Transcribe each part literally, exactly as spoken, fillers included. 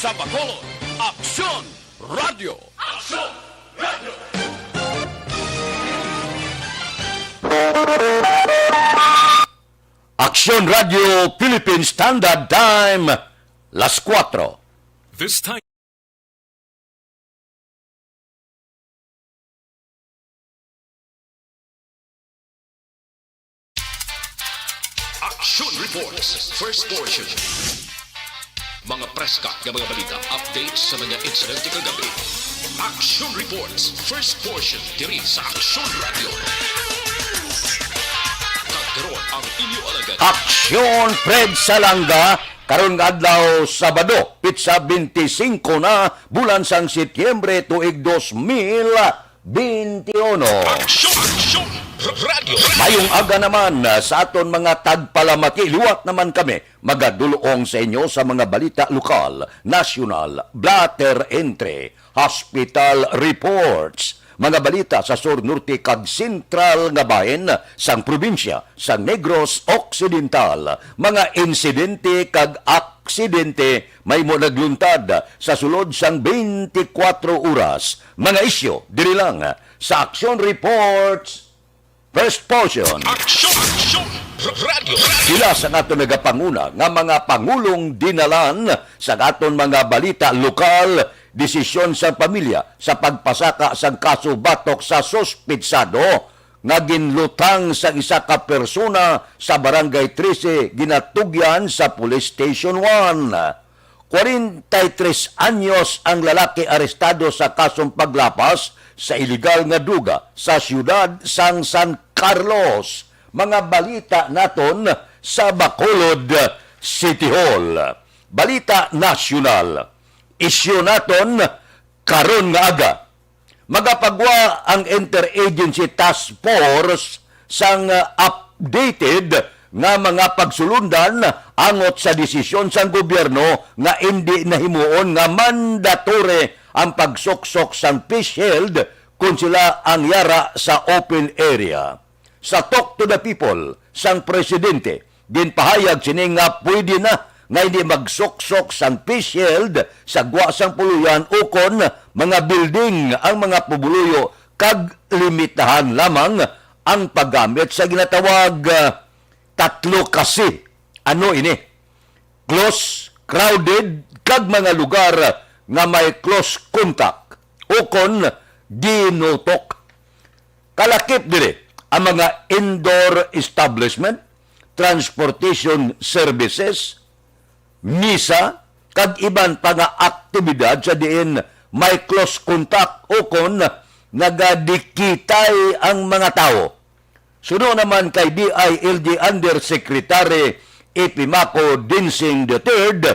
Sa Bacolod, Aksyon Radio. Aksyon Radio. Aksyon Radio Philippine Standard Time, las kuwatro. This time. Action Reports, first portion. Mga preska nga mga balita, updates sa mga insidente kagabi. Action Reports, first portion, diri sa Action Radio. Kag karon ang inyo alagad. Aksyon Fred Salanga, karon nga adlaw, Sabado, pitsa twenty-five na, bulan sang Setyembre, tuig dos mil twenty-one. Aksyon! Aksyon! R-, Radyo! Mayong aga naman, ah, sa aton mga tagpalamati. Liwat naman kami magadulong sa inyo sa mga balita lokal, nasyonal, blotter entry, hospital reports, mga balita sa sur, norte, kag sentral nga bahin sang probinsya sa Negros Occidental, mga insidente kag aksidente mahimo nagluntad sa sulod sang twenty-four oras, mga isyu diri lang sa Action Reports, first portion. Action! Action! R-, Radyo! Sila sa aton nagapanguna nga mga pangulong dinalan sa aton mga balita lokal, desisyon sa pamilya sa pagpasaka sang kaso batok sa suspitsado nga ginlutang sa isa ka persona sa Barangay trese, ginatugyan sa Police Station one. Kwarenta y tres anyos ang lalaki arestado sa kasong paglapas sa iligal nga droga sa siyudad sang San Carlos. Mga balita naton sa Bacolod City Hall. Balita nasyonal. Isyu naton karon nga aga. Magapagwa ang Interagency Task Force sang, uh, updated nga mga pagsulundan angot sa desisyon sang gobyerno nga indi na himuon nga mandatory ang pagsuksok sang face shield kon sila ang yara sa open area. Sa Talk to the People sang presidente, ginpahayag sini nga pwede na nga hindi magsuksok sang face shield sa gwa sang puloy-an ukon mga building ang mga pumuluyo, kag limitahan lamang ang paggamit sa ginatawag, ah, tatlo kasi. Ano ini? Close, crowded, kag mga lugar nga may close contact ukon ginutok. Kalakip diri ang mga indoor establishment, transportation services, misa, kag iban pa nga aktibidad sa diin may close contact ukon nagadikitay ang mga tawo. Suno naman kay D I L G Undersecretary Epimaco Dinsing the third,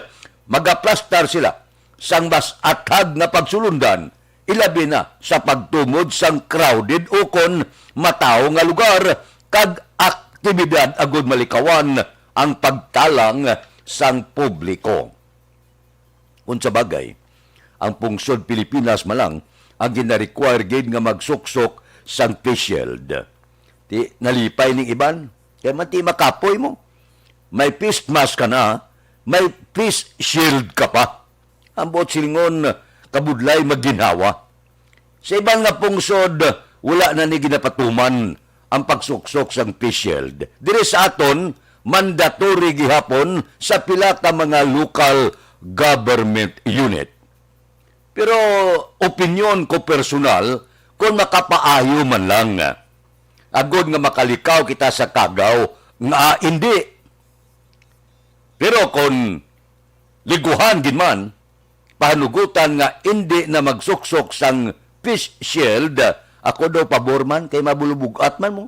magaplastar sila sang mas athag nga pagsulundan, ilabi na sa pagtumod sang crowded ukon matawo nga lugar kag aktibidad, agud malikawan ang pagtalang sang publiko. Kung sa bagay, ang pungsod Pilipinas man lang ang gina-require gid nga magsuksok sang face shield. Ti, nalipay ning iban. Kay man ti makapoy mo. May face mask ka na, may face shield ka pa. Ang buot silingon, kabudlay magginhawa. Sa iban nga pungsod, wala na ni ginapatuman ang pagsuksok sang face shield. Diri sa aton, mandatory gihapon sa pila ka mga local government unit. Pero opinyon ko personal, kung makapaayo man lang, agod nga makalikaw kita sa kagaw, nga hindi. Pero kung liguhan gid man, pahanugutan nga indi na magsuksok sang face shield, ako daw pabor man kay mabulubug-at man mo.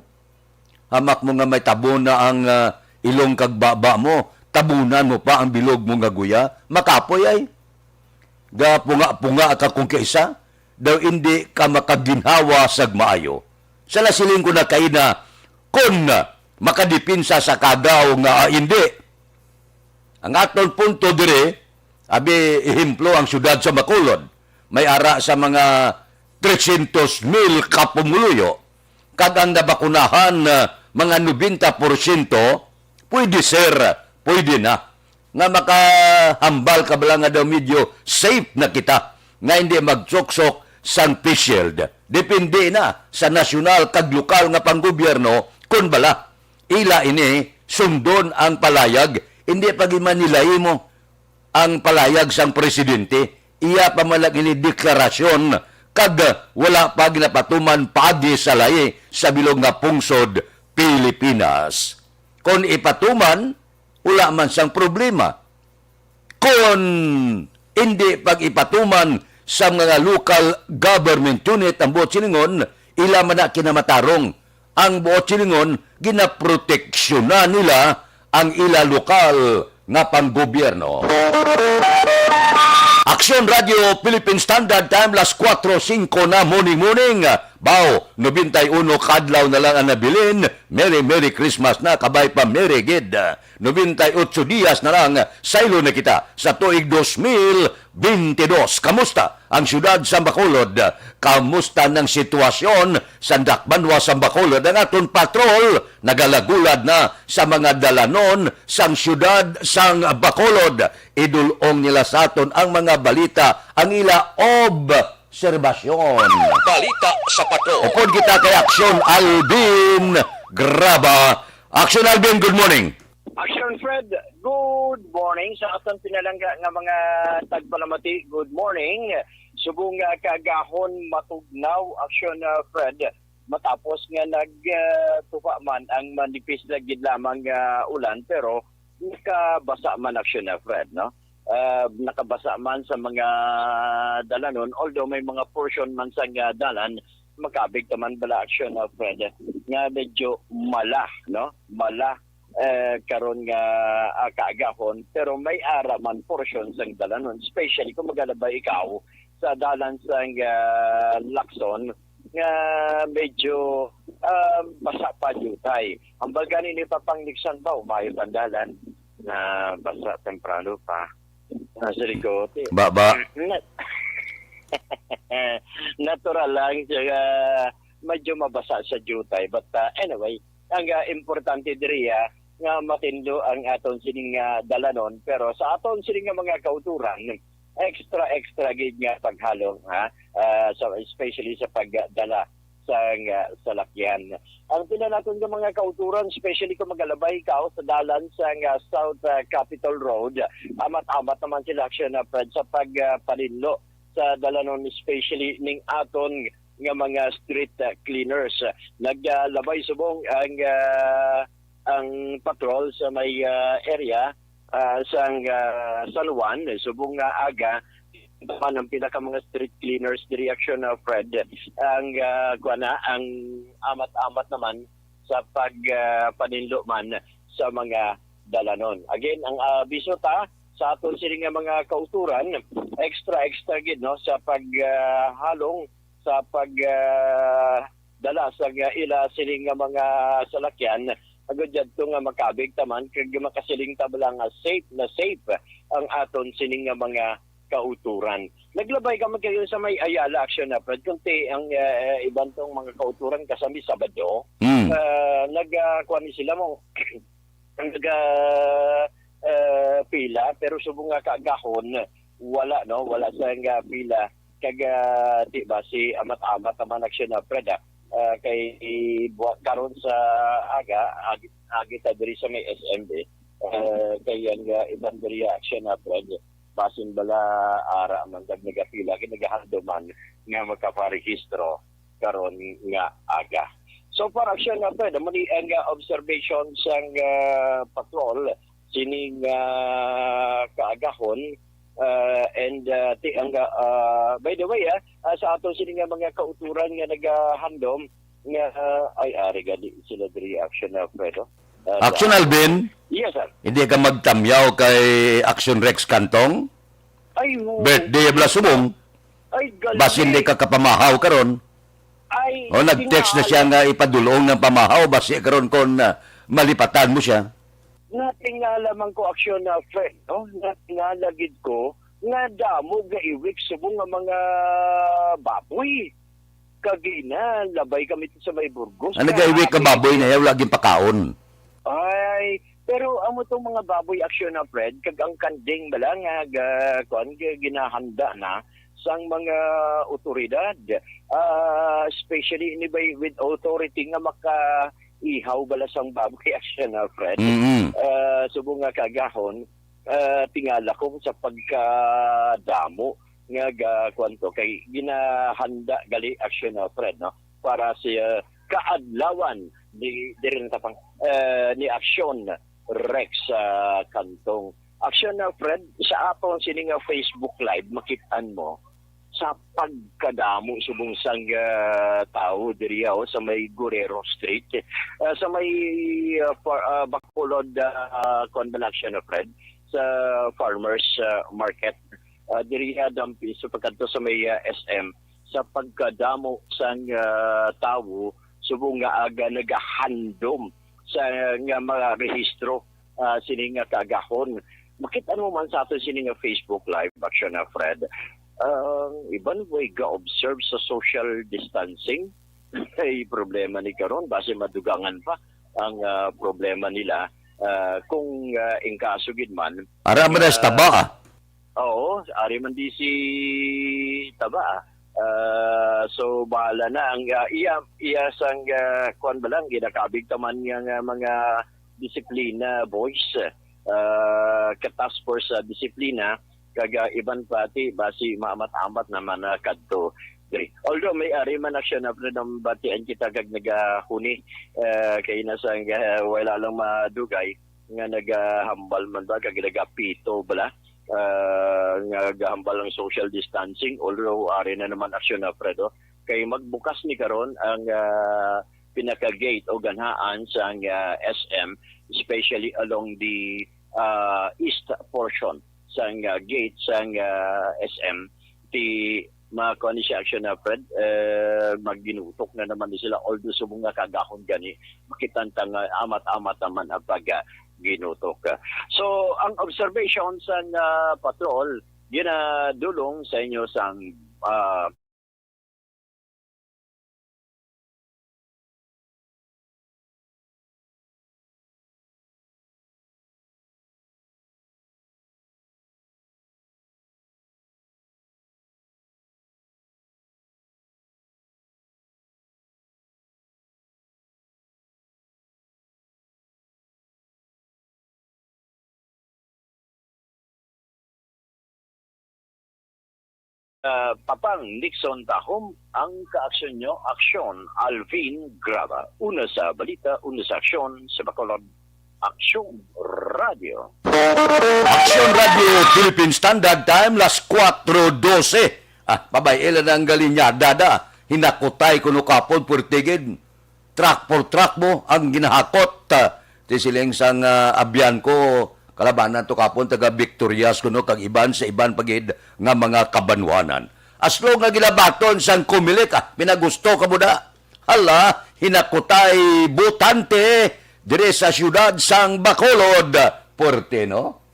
Hamak mo nga may tabon na ang, ah, ilong kag baba mo, tabunan mo pa ang bilog mo nga guya, makapoy ay. Gapunga-punga ka kung kaisa, daw indi ka makaginhawa sag maayo. Sa nasiling ko na kaina, kon makadipinsa sa kagaw nga, ah, indi. Ang aton punto diri, abi, ehemplo, ang siyudad sa Bacolod, may ara sa mga tresyentos mil ka pumuluyo, kag ang nabakunahan, ah, mga nobenta porsyento, pwede, sir, pwede na. nga makahambal ka bala nga daw medyo safe na kita, nga hindi magsuksok sang face shield. Depende na sa nasyonal kag lokal nga panggobyerno kon bala ila ini sundon ang palayag, hindi pa gid man nila imo ang palayag sang presidente. Iya pa man lang ini deklarasyon kag wala pa ginapatuman paagi sa lahi sa bilog nga pungsod Pilipinas. Kon ipatuman, wala man sang problema. Kon hindi pag-ipatuman sa mga local government unit ang buot silingon, ila man na kinamatarong. Ang buot silingon, ginaproteksyonan nila ang ila lokal nga panggobyerno. Aksyon Radio Philippine Standard Time, las kuwatro singko na, morning, morning. Bao, nobenta y uno ka adlaw na lang ang nabilin. Merry, Merry Christmas na, kabay pa, Merry gid. Nobenta y otso dias na lang, saylo na kita sa tuig dos mil binte dos. Kamusta ang siyudad sa Bacolod? Kamusta ang sitwasyon sa dakbanwa sa Bacolod? Ang aton patrol nagalagulad na sa mga dalanon sang siyudad sang Bacolod. Idulong nila sa aton ang mga balita, ang ila obserbasyon. Balita sa Patrol. Upod kita kay Aksyon Alvin Graba. Aksyon Alvin, good morning. Action Fred, good morning. Sa aton pinalangga nga mga tagpalamati, good morning. Subong nga kaagahon matugnaw, Action, uh, Fred, matapos nga nag, uh, tufa man ang manipis na gid lamang nga ulan, pero nakabasa man, Action, uh, Fred, no? Uh, nakabasa man sa mga dalanon, although may mga portion man sa nga dalan, makabig taman bala, Action, uh, Fred, nga medyo mala, no? Mala eh, karon nga, ah, kaagahon, pero may ara man portion sang dalanon, especially kung magalabay ikaw sa dalan sang, ah, Lacson nga medyo, ah, basa pa diutay. Ang baga nini papangliksan ba, umayo ang dalan na basa temprano pa. Ah, sa likod, eh. Ba, ba? Na-, natural lang siya nga medyo mabasa sa diutay. But, ah, anyway, ang, ah, importante diri, ah, nga matinlo ang aton sining, ah, dalanon, pero sa aton sining nga mga kauturan, extra, extra gid nga paghalong, ha? Ah, so, especially sa pagdala sa, ah, salakyan. Ang pila naton nga mga kauturan, especially kung magalabay ka sa dalan sa, ah, South, ah, Capitol Road, amat-amat naman sila, Action, ah, Fred, sa pag, ah, paninlo sa dalanon, especially ning aton nga mga street, ah, cleaners. Naglabay subong ang, ah, ang patrol sa may, ah, area, ah, sang, ah, San Juan, subong nga aga man ang pila ka mga street cleaners diri, Action, ah, Fred, ang, ah, kuwan na, ang amat-amat naman sa pag, ah, paninlo man sa mga dalanon. Again, ang, ah, abiso ta sa aton sini nga mga kauturan, extra, extra gid, no, sa pag, ah, halong sa pag, ah, dala sa nga ila sining nga mga salakyan, agud yadto nga makabig taman kag makasiling ta bala nga safe na safe ang aton sining nga mga kauturan. Naglabay ka man kayo sa may Ayala, Action, ah, Fred, kunti ang, ah, iban tong mga kauturan kasami Sabado. Hmm. Ah, nag, ah, kuwan ni sila mo, nag, ah, ah, pila, pero subong nga kaagahon, wala, no? Wala sa nga pila. Kag, ah, di ba, si amat-amat naman, Action, ah, Fred, ah. Ah, kay buwa-, karon sa aga, agi, agi ta diri sa may S M B. Ah, kay ang, ah, iban diri, Action, ah, Fred, basin bala ara man kag nagapila, kay nagahaldo man nga makaparehistro karon nga aga. So far, Action, ah, Fred, amo ni ang, ah, observation sang, ah, patrol sining, ah, kaagahon. Ah, and, ah, ti-, ang, ah, by the way, ah, ah, sa ato sini nga mga kauturan nga nagahandom nga, ah, ay, ari gani sila diri, Action, ah, Fred, oh. Ah, Action, sa Alvin? Yes, sir. Hindi ka magtamyaw kay Action Rex Cantong? Ay, oo. Birthday bala subong. Ay, galing. Basin di ka kapamahaw karon. Ay, o, nag-text na siya nga ipadulong ng pamahaw, basi karon kon, ah, malipatan mo siya. Natingala man ko, Action, ah, Fred, no? Natingala gid ko nga damo gaiwik subong nga mga baboy. Kagina, labay kami sa may Burgos. Ano gaiwik ka baboy na yan? Wala ginpakaon. Ay, Pero amo tong mga baboy, Aksyon, ah, Fred, kag ang kanding bala nga ga-, kuwan, ga-, ginahanda na sang mga otoridad, ah, especially ini ba with authority nga makaihaw bala sang baboy, Aksyon, ah, Fred. Mm-mm. Ah, subong nga kagahon, ah, tingala ko sa pagkadamo nga ga-, kuwan to, kay ginahanda gali, Aksyon, ah, Fred, no? Para sa kaadlawan ni, diri na tapang, eh, ni Aksyon Rex, ah, Cantong. Aksyon, ah, Fred, sa aton sini nga Facebook Live, makit-an mo sa pagkadamo subong sang, ah, tawo diri, oh, sa may Guerrero Street, ah, sa may, ah, far-, ah, Bacolod, ah, kuwan ba na, Aksyon, ah, Fred, sa farmers, ah, market, ah, diri, ah, dampi sa pagkadto sa may, ah, S M, sa pagkadamo sang, ah, tawo subong nga aga nagahandom sa nga mga rehistro, ah, sini nga kaagahon. Makit-an mo man sa aton sini nga Facebook Live, Aksyon, ah, Fred. Ang iban way ga-observe sa social distancing. Ay, problema ni karon, basi madugangan pa ang, ah, problema nila. Ah, kung, ah, in kaso gid man, Ara man na sa ah, taba, ah. Oo, ari man di si Taba, ah. Ah, so, bahala na ang, ah, iya, iya sang, ah, kuwan ba lang, ginakabig taman nga, nga mga disiplina, boys, ah, ka task force sa disiplina, kag, ah, iban pati, basi maamat-amat naman na kadto diri. Although may ari man, Aksyon, na nabatian kita kag nagahuni, ah, kay nasa, ah, wala lang madugay nga nagahambal man ba, kag nagapito bala, ah, nga gahambal ang social distancing, although ari na naman, Aksyon, na Fredo, kay magbukas ni karon ang, ah, pinaka-gate o ganhaan sang, ah, S M, especially along the, ah, east portion sang, ah, gate sang, ah, S M. Ti makuha ni siya, Aksyon, na Fred, eh, magginutok na naman ni sila, although subong nga kagahon gani, makitanta nga amat-amat naman ang pag, ah, ginutok. So, ang observation sang, ah, patrol, ginadulong sa inyo sang, ah, Ah, Papang Nixon Tahom, ang kaaksyon nyo, aksyon, Alvin Graba. Una sa balita, una sa aksyon, sa Bacolod, Aksyon Radio. Aksyon Radio, Philippine Standard Time, las kuwatro dose. Ah, pabay-i lang ang galinyada da. Hinakutay kuno kapon, purtigid. Truck for truck mo ang ginahakot. Ah, ti siling sang, ah, abyan ko, kalabanan to kapon, taga Victorias kuno, kag iban sa iban pa gid nga mga kabanwanan. Aslo nga gilabaton sang Comelec, ah, pinagusto ka mo da. Hala, hinakutay botante diri sa siyudad sang Bacolod. Puerte, no?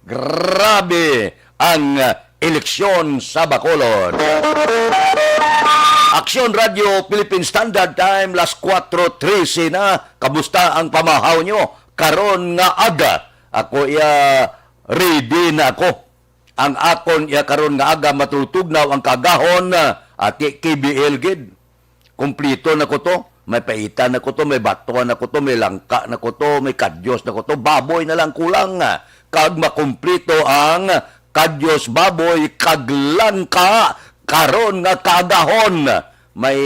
Grabe ang eleksyon sa Bacolod. Aksyon Radio Philippine Standard Time, las kuwatro trese na. Kamusta ang pamahaw nyo karon nga aga? Ako iya, ready na ako. Ang akon iya karon nga aga matutugnaw ang kagahon, ah, ati K B L gid. Kompleto na ko to. May paitan na ko to, may batuan na ko to, may langka na ko to, may kadyos na ko to. Baboy na lang kulang. Kag makumpleto ang kadyos, baboy, kag langka karon nga kaagahon. May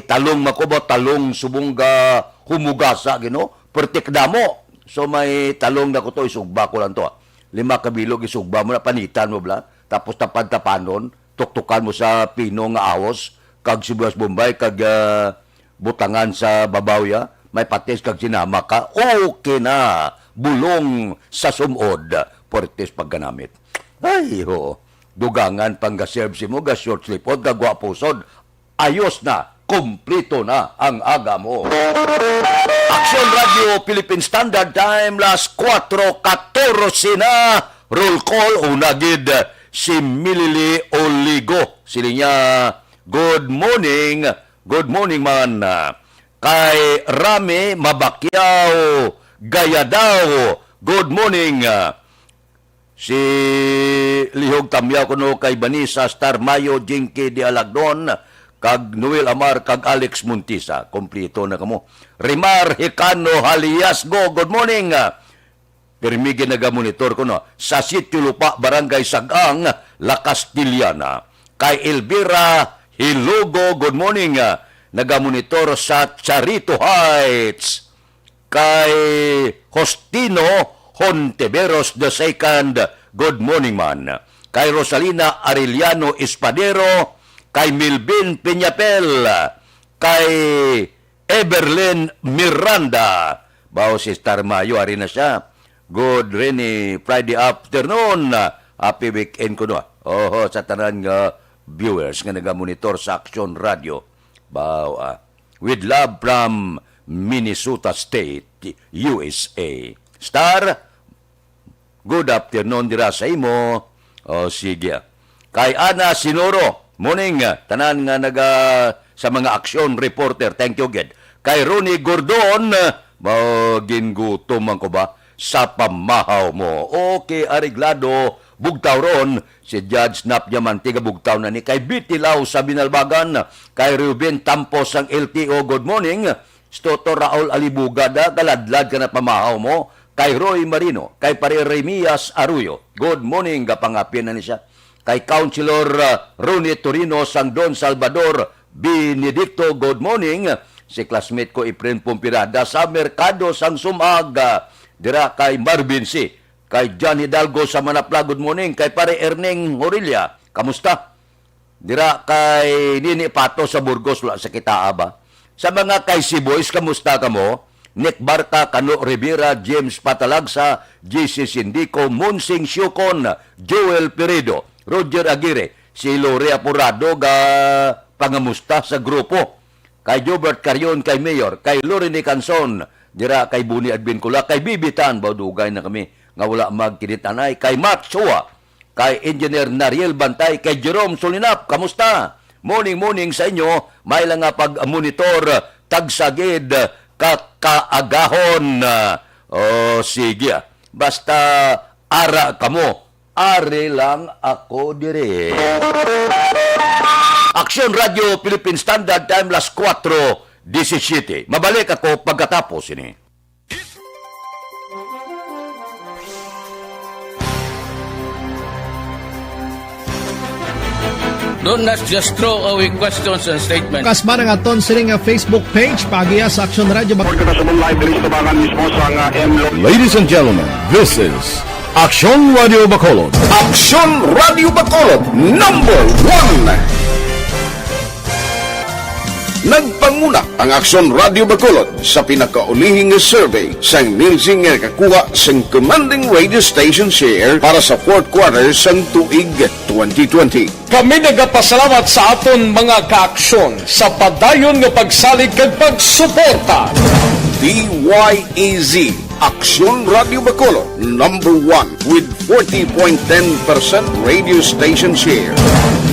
talong makubo, talong subong ga humugasa, gino. Pertik damo. So may talong na ko to, isugba ko lang to, ah. Lima ka bilog, isugba mo na, panitan mo bala. Tapos tapad-tapanon, tuktukan mo sa pino nga ahos, kag sibuyas Bombay, kag, ah, butangan sa babaw ya, may patis kag sinama ka, okay na. Bulong sa sumod, Portes pagkanamit. Ay, ho. Dugangan pang ga-serve si mo, ga-short sleeve, o ga-guwapo sod. Ayos na, kompleto na ang aga mo. Aksyon Radio Philippine Standard Time, las kuwatro katorse na. Roll call, una gid si Milili Oligo. Sila niya, "Good morning, good morning man." Kay Rami Mabakyaw, Gayadao. Good morning. Ah, si Lihog Tamyaw kuno kay Vanessa Star Mayo, Jinky de Alagdon, kag Noel Amar, kag Alex Montisa. Kompleto na kamo. Rimar Hicano Haliasgo, good morning. Ah, pirmi gid nagamonitor kuno sa Sitio Lupa, Barangay Sag-ang, La Castellana. Kay Elvira Hilugo, good morning. Ah, nagamonitor sa Charito Heights. Kay Justino Hontiveros the second, good morning man. Kay Rosalina Arellano Espadero, kay Milvin Peñapel, kay Everlyn Miranda. Bao si Star Mayo, ari na siya. Good rainy Friday afternoon. Happy weekend kuno. Oho, sa tanan nga viewers nga nagamonitor sa Aksyon Radio. Bao, ah. With love from Minnesota State, U S A. Star, good afternoon dira sa imo. O, sige. Kay Ana Sinoro, morning, ah, tanan nga naga sa mga aksyon reporter. Thank you, gid. Kay Ronnie Gordon, ah, magingutom man ko ba sa pamahaw mo? Okay, areglado, Bugtaw ron, si Judge Nap Diamante, ga Bugtaw na ni. Kay Bitilaw sa Binalbagan, kay Ruben Tampos sang L T O, good morning. Stoto Raul Alibuga, da, kaladlad ka na pamahaw mo. Kay Roy Marino, kay Pare Remias Arroyo, good morning, gapangapian na ni siya. Kay Councilor, ah, Ronnie Torino sang Don Salvador Benedicto, good morning. Si classmate ko, Efren Pompirada, sa Merkado sang Sumag, ah, dira kay Marvin C. Kay John Hidalgo sa Manapla, good morning. Kay Pare Erneng Horilla, kamusta? Dira kay Nini Pato sa Burgos, wala sa kitaa ba? Sa mga kay Siboys, kamusta kamo? Nick Barca, Kano Rivera, James Patalagsa, J C Sindico, Monsing Siocon, Joel Peredo, Roger Aguirre, si Lore Apurado, ga pangamusta sa grupo. Kay Jobert Carion, kay Mayor, kay Lorene Canson, dira kay Buni Advincula, kay Bibitan, ba, dugay na kami nga wala magkinitanay, kay Matt Chua, kay Engineer Nariel Bantay, kay Jerome Solinap, kamusta? Morning, morning sa inyo, may lang nga pag-monitor, tagsagid, kakaagahon. O, sige, ah. Basta, ara kamo, ari lang ako diri. Aksyon Radio Philippine Standard Time, las kuwatro disisiyete. Mabalik ako pagkatapos ini. Don't, let's just throw away questions and statements. Kasba nga aton sini nga Facebook page, paagiha sa Aksyon Radio Bac- Report kita sa live diri sa tubangan mismo sa nga M Lo- Ladies and gentlemen, this is Aksyon Radio Bacolod. Aksyon Radio Bacolod, number one. Nagpanguna ang Aksyon Radio Bacolod sa pinakaulihing survey sang Nielsen nga nakakuha sang commanding radio station share para sa fourth quarter sang tuig twenty twenty. Kami nagapasalamat sa aton mga kaaksyon sa padayon nga pagsalig kag pagsuporta. D Y E Z, Aksyon Radio Bacolod, number one with forty point ten percent radio station share.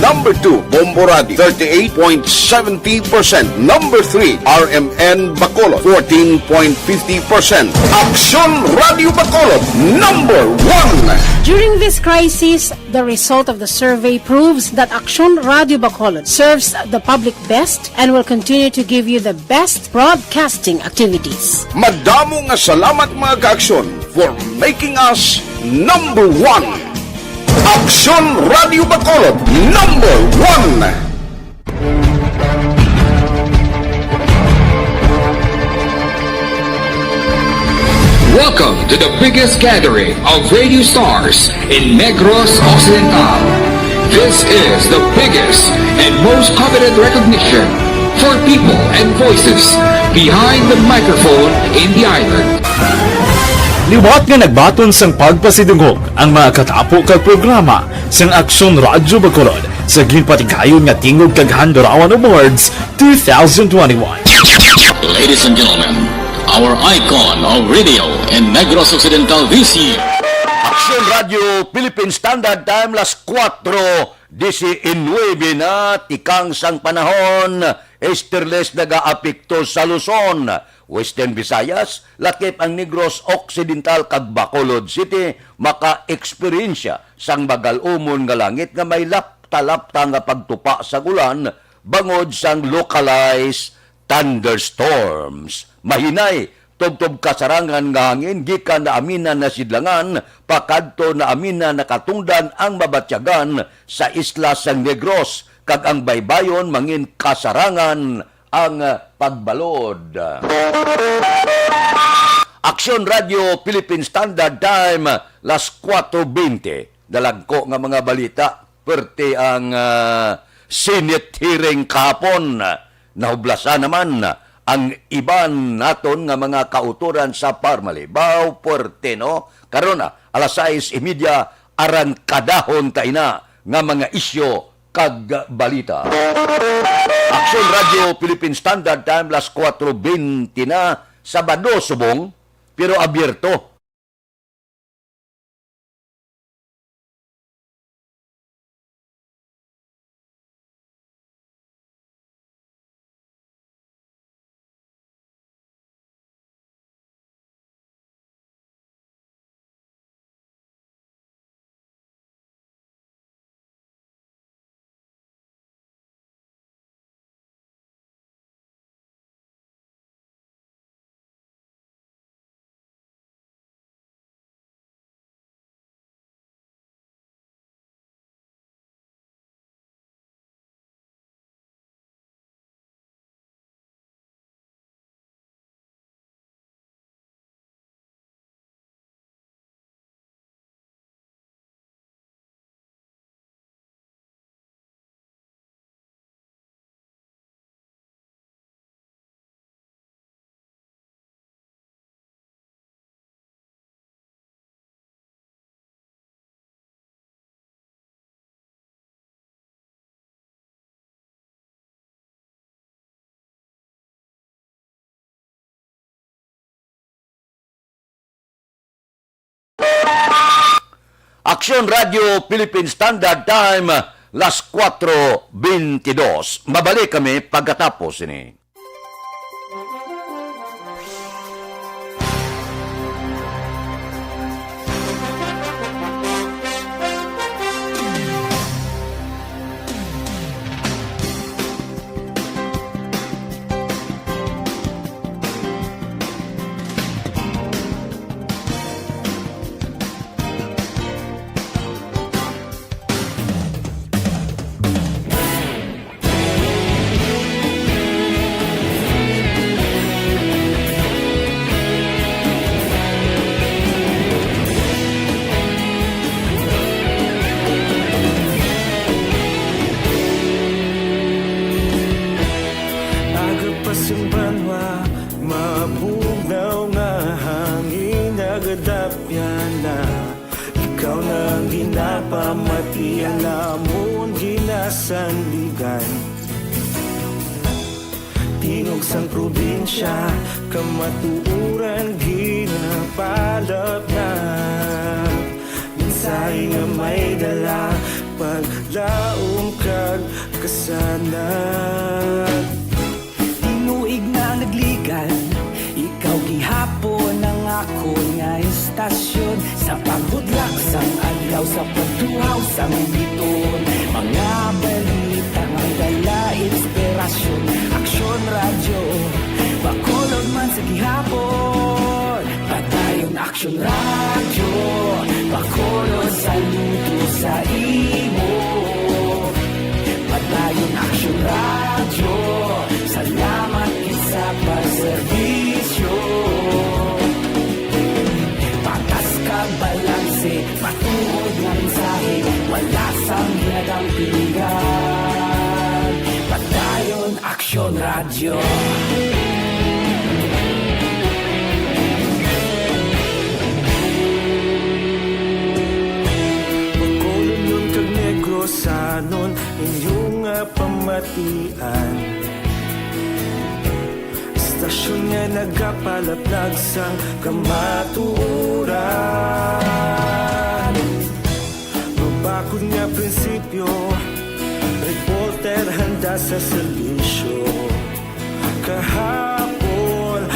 Number two, Bombo Radio, thirty-eight point seventy percent. Number three, R M N Bacolod, fourteen point fifty percent. Aksyon Radio Bacolod, number one. During this crisis, the result of the survey proves that Aksyon Radio Bacolod serves the public best and will continue to give you the best broadcasting activities. Madamo nga salamat, mga kaaksyon, for making us number one. Aksyon Radio Bacolod, number one. Welcome to the biggest gathering of radio stars in Negros Occidental. This is the biggest and most coveted recognition for people and voices behind the microphone in the island. Liwat nga nagbaton sang pagpasidungog ang mga katapo kag programa sang Aksyon Radyo Bacolod sa ginpatigayon nga Tingog kag Handurawan Awards two thousand twenty-one. Ladies and gentlemen, our icon of radio in Negros Occidental this year. Aksyon Radio Philippine Standard Time, las kuwatro disinuebe na, tikang sang panahon, esterles nagaapekto sa Luzon. Western Visayas, lakip ang Negros Occidental kag Bacolod City maka-eksperyensya sang magal-umon nga langit nga may lapta-lapta nga pagtupa sang ulan bangod sang localized thunderstorms. Mahinay, tubtob kasarangan nga hangin gikan naaminan na sidlangan pakadto naaminan nakatungdan ang mabatyagan sa isla sang Negros, kag ang baybayon mangin kasarangan ang, ah, pagbalod. Aksyon Radio Philippine Standard Time, las kuwatro bente. Dalagko nga mga balita, perte ang, ah, Senate hearing kahapon. Nahublasa naman ang iban naton nga mga kautoran sa Parmalibaw, perte, no? Karon, ah, alas sais y media, arangkadahon ta ina nga mga isyu kag balita. Aksyon Radio Philippine Standard Time, las kuwatro bente na, Sabado subong, pero abierto. Aksyon Radio Philippine Standard Time, las kuwatro bente dos. Mabalik kami pagkatapos ini. Aga pa sing banwa, mabugnaw nga hangin nagadapyan na. Ikaw na ang ginapamati, ang amon ginasandigan. Tingog sang probinsya, kamatuoran ginapalapnap. Mensahe nga may dala, paglaom kag kasanag. Tinuig na nagligan, ikaw gihapon ang akon nga istasyon. Sa pagbudlak sang adlaw, sa pagtuhaw sang biton, mga balita nga dala inspirasyon. Aksyon Radyo, Bacolod man sa gihapon. Padayon Aksyon Radyo, Bacolod, saludo sa imo. Padayon Aksyon Radyo, salamat gid sa pagserbisyo. Patas kag balanse, matuod nga mensahe, wala sang ginadampingan. Padayon Aksyon Radyo. Bacolodnon kag Negrosanon, inyo nga pamatian. Istasyon nga nagapalaplag sang kamatuoran. Mabakod nga prinsipyo, reporter handa sa serbisyo. Kahapon,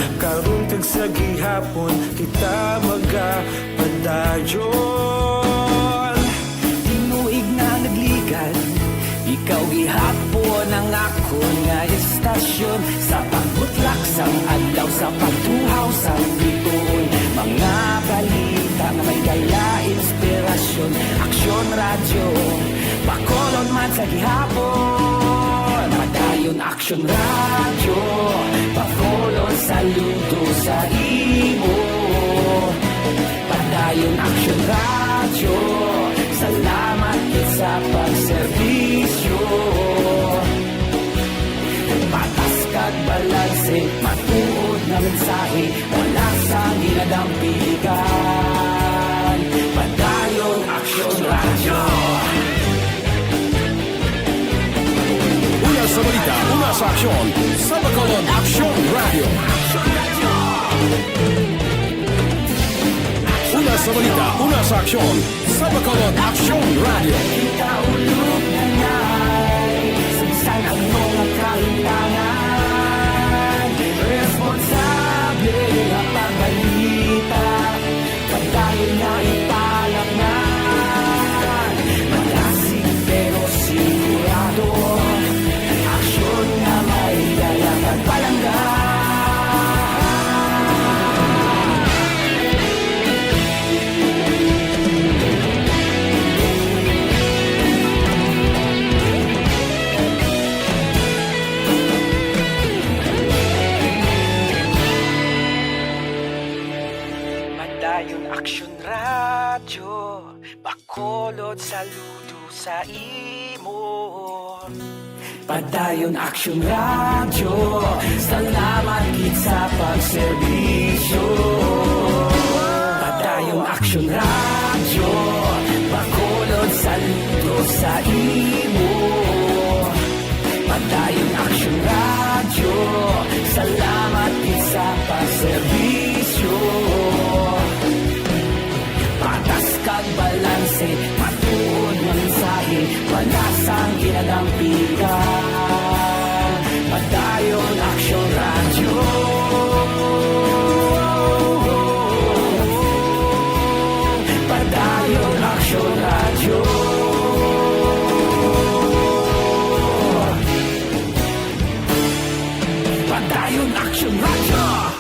Sa gihapon kita magapadayon. Tinuig na nagligad, ikaw gihapon ang akon nga estasyon. Sa pagbutlak sang adlaw, sa pagtuhaw sang bituon, mga balita nga may dala inspirasyon. Aksyon Radyo, Bacolod man sa gihapon. Padayon Aksyon Radyo, Bacolod, saludo sa imo. Padayon Aksyon Radyo, salamat gid sa pagserbisyo. Patas kag balanse, matuod nga mensahe, wala sang ginadampigan. Padayon Aksyon Radyo. Una sa balita, una sa aksyon, sa Bacolod Aksyon Radyo. Una sa balita, una sa aksyon, sa Bacolod Aksyon Radyo. Kita ulog na ngay, sa bisan ano nga kahitangan, responsable nga pagbalita. Padayon na ipalaknay, malasig pero sigurado. Aksyon nga may dala kag palangga. Padayon Aksyon Radyo, Bacolod, saludo sa imo. Padayon Aksyon Radyo, salamat gid sa pagserbisyo. Padayon Aksyon Radyo, Bacolod, saludo sa imo. Padayon Aksyon Radyo, salamat gid sa pagserbisyo. Patas kag balanse, matuod nga mensahe, wala sang ginadampigan. Padayon Aksyon Radyo. Padayon Aksyon Radyo. Padayon Aksyon Radyo.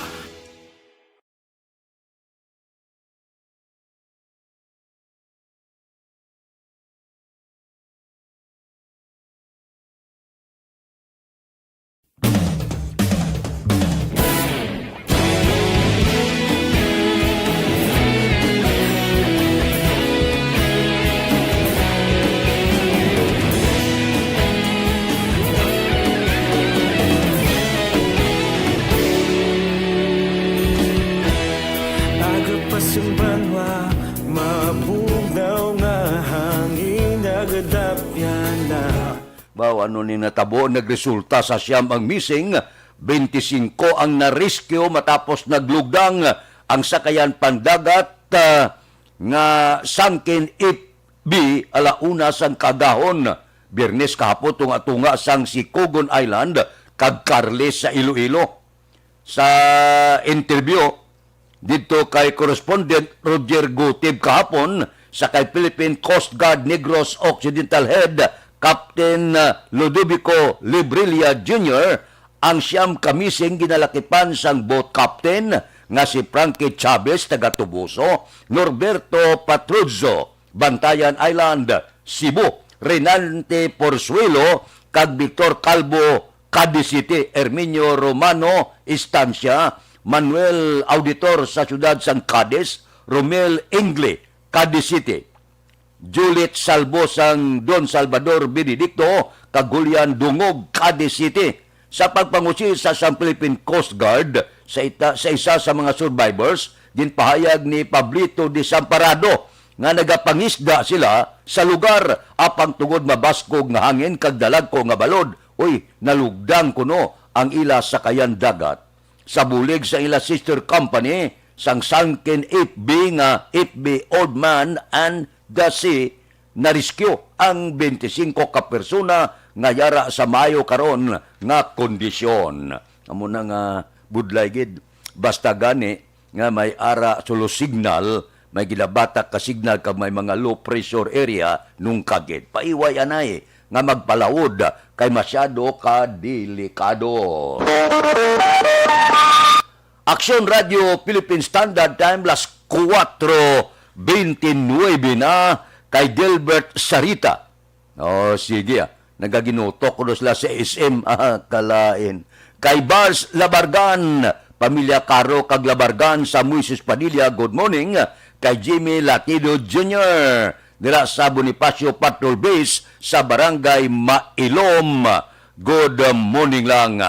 Aga pa sing banwa, mabugnaw nga hangin, nagadapyan na. Baw, ano ni natabo? Nagresulta sa siyam ang missing, twenty-five ang na-rescue matapos naglugdang ang sakayan pandagat, ah, nga sangkin F B ala una sang kaagahon, Biyernes kahapon, tunga-tunga sang Sicogon Island kag Carles sa Iloilo. Sa interview didto kay correspondent Roger Gutib kahapon sa kay Philippine Coast Guard Negros Occidental Head Captain, uh, Ludovico Librilla Junior, ang siyam ka missing ginalakipan sang boat captain nga si Frankie Chavez, taga Toboso, Norberto Patruzzo, Bantayan Island, Cebu, Renante Porzuelo kag Victor Calvo, Cadiz City, Herminio Romano Estancia, Manuel Auditor sa siyudad sang Cadiz, Romel Ingle, Cadiz City, Juliet Salvo sang Don Salvador Benedicto, kag Julian Dungog, Cadiz City. Sa pagpangusi sa sang Philippine Coast Guard sa ita-, sa isa sa mga survivors, ginpahayag ni Pablito Desamparado nga nagapangisda sila sa lugar, apang tungod mabaskog nga hangin kag dalagko nga balod, uy, nalugdang kuno ang ila sakayan dagat. Sa bulig sa ila sister company sang sunken F B nga F B Old Man and the Sea, na-rescue ang twenty-five ka persona nga yara sa maayo karon nga kondisyon. Amo na nga budlay gid. Basta gani nga may ara sulo signal, may ginabatak ka signal kag may mga low pressure area, nungkagit. Paiway anay nga magpalawod kay masyado ka delikado. Aksyon Radio Philippine Standard Time, las kuwatro beintinuebe na, kay Gilbert Sarita. Oh, sige, ah. Nagaginutok ko sila sa S M, ah, kalain. Kay Bars Labargan, pamilya Caro kag Labargan sa Moises Padilla, good morning. Kay Jimmy Latido Junior, dira sa Bonifacio Patrol Base sa Barangay Mailom, good morning lang.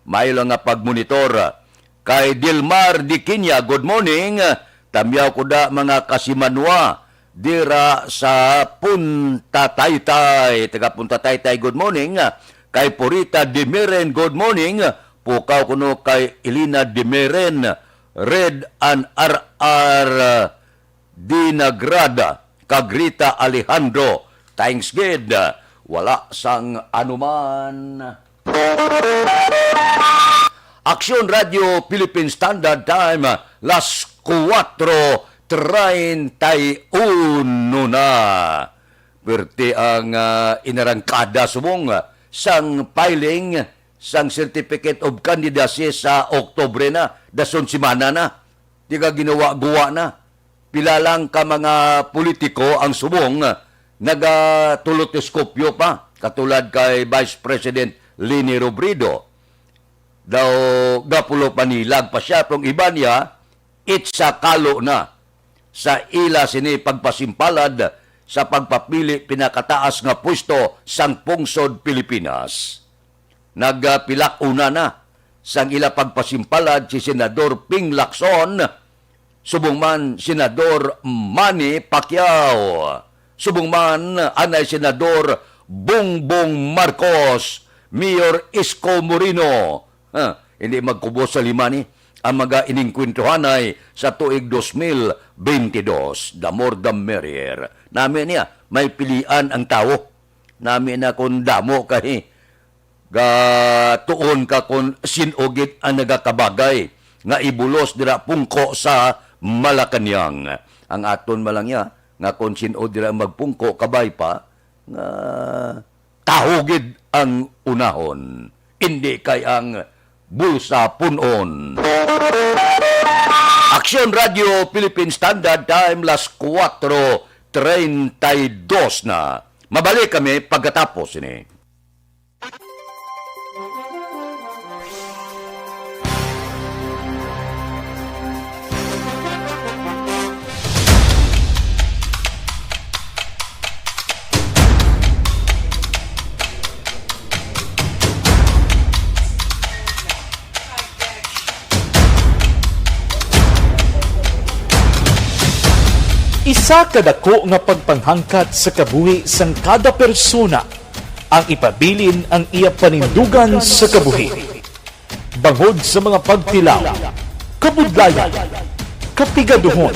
Maayo lang nga pagmonitor. Kay Dilmar Diquinia, good morning. Tamyaw ko da, mga kasimanwa, dira sa Punta Taytay. Taga Punta Taytay, good morning. Kay Purita Dimiren, good morning. Pukaw kuno kay Elena Dimiren, Red and R R Dinagrada, kag Rita Alejandro. Thanks gid. Wala sang anuman. Aksyon Radio Philippine Standard Time, las kuwatro treinta y uno na. Perti ang, ah, inarangkada subong, ah, sang filing sang Certificate of Candidacy sa Oktubre na, dason semana na. Di ka ginawa-guwa na. Pila lang ka mga politiko ang subong nagatuloteskopyo pa, katulad kay Vice President Leni Robredo. Daw gapulo pa nila pa siya, pero ang iba niya, itsa kalo na sa ila sini pagpasimpalad sa pagpapili pinakataas nga pwesto sang pungsod Pilipinas. Nagpilak una na sang ila pagpasimpalad si Senador Ping Lacson, subong man Senador Manny Pacquiao, subong man anay Senador Bongbong Marcos, Mayor Isko Moreno. Ha, hindi magkubos sa lima ni ang mga inengkwentruhanay sa tuig dos mil bentidós. The more the merrier. Nami niya, may pilian ang tawo. Nami na kung damo kay gatuon ka kung sin-o gid ang nagakabagay nga ibulos dira pungko sa Malacañang. Ang aton man lang ya, nga kung sin-o dira magpungko, kabay pa nga tawo gid ang unahon, indi kay ang bulsa pun-on. Aksyon Radio Philippine Standard Time, las kuwatro treinta y dos na. Mabalik kami pagkatapos ini. Isa ka dako nga pagpanghangkat sa kabuhi sang kada persona ang ipabilin ang iya panindugan sa kabuhi. Bangod sa mga pagtilaw, kabudlayan, kapigaduhon,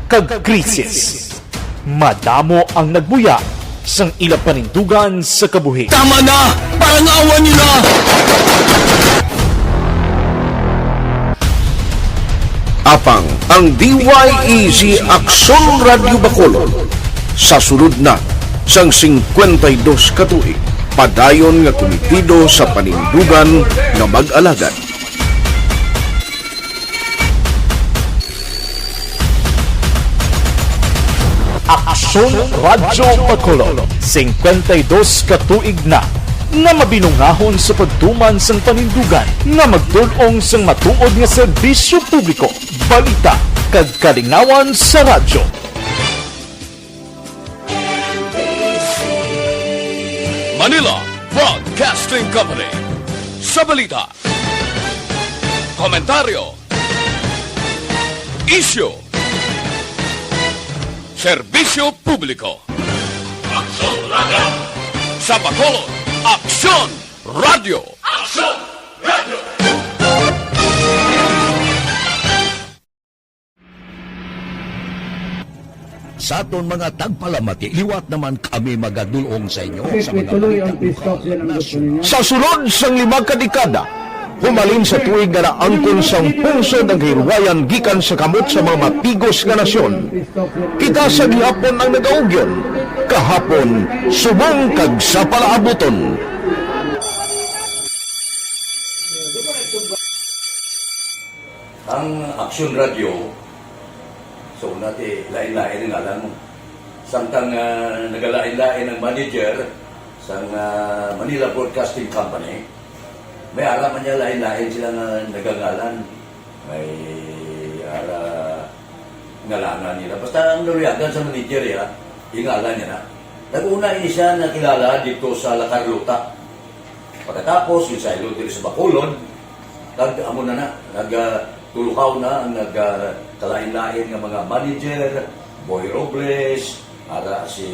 kag krisis, madamo ang nagbuya sang ila panindugan sa kabuhi. Tama na! Parangawan niyo na! Apang ang D Y E Z Aksyon Radyo Bacolod sa sulod na sang singkwenta y dos ka tuig, padayon nga kumitido sa panindugan nga mag-alagad. Aksyon Radyo Bacolod, singkwenta y dos ka tuig na nga mabinungahon sa pagtuman sang panindugan nga magtul-ong sang matuod nga serbisyo publiko, balita, kag kalingawan sa radyo. Manila Broadcasting Company. Sa balita, komentaryo, isyu, serbisyo publiko. Aksyon Radyo. Sa Bacolod, Aksyon Radyo. Aksyon Radyo. Sa aton mga tagpalamati, liwat naman kami magadul-ong sa inyo sa mga balita lokal, nasyonal. Sa sulod sang lima ka dekada, Humalin sa tuig nga naangkon sang pungsod ang kahilwayan gikan sa kamot sa mga mapigos nga nasyon. Kita sa gihapon ang nagaugyon, kahapon, subong kag sa palaabuton. Ang Aksyon Radyo, so, nati, lain-lain ang ngalan mo. Samtang, ah, nagalain-lain ang manager sang, ah, Manila Broadcasting Company, may ara man niya lain-lain sila nga nagangalan. May ara ngalangan nila. Basta ang naluyagan sa manager, ya, ingalan niya na. Nag-una ini siya nakilala dito sa La Carlota. Pagkatapos, yung sa Ilog diri sa Bacolod, kag amo na na, nag, ah, tulukaw na ang nag, ah, kalain-lain nga mga manager, Boy Robles, ara si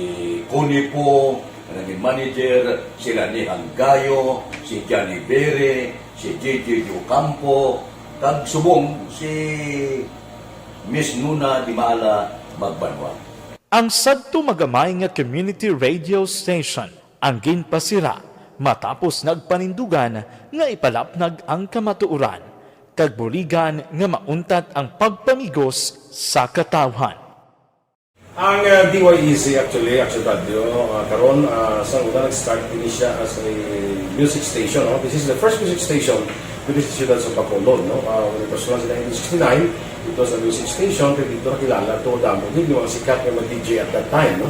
Connie Po, nga naging manager, sila ni Hanggayo, si Johnny Bere, si J J Ocampo, kag subong si Miss Nuna Dimala Magbanwa. Ang sadto magamay nga community radio station ang ginpasira matapos nagpanindugan nga ipalapnag ang kamatuoran kag buligan nga mauntat ang pagpamigos sa katawhan. Ang, uh, D Y E Z actually, Action Radio, uh, karon, uh, sa una nag-start ini siya as a music station, no? This is the first music station dito sa siyudad sa Bacolod, no? Uh, when it was launched in nineteen sixty-nine, it was a music station, kaya dito nakilala to damo gid yung mga sikat nga mga D J at that time, no?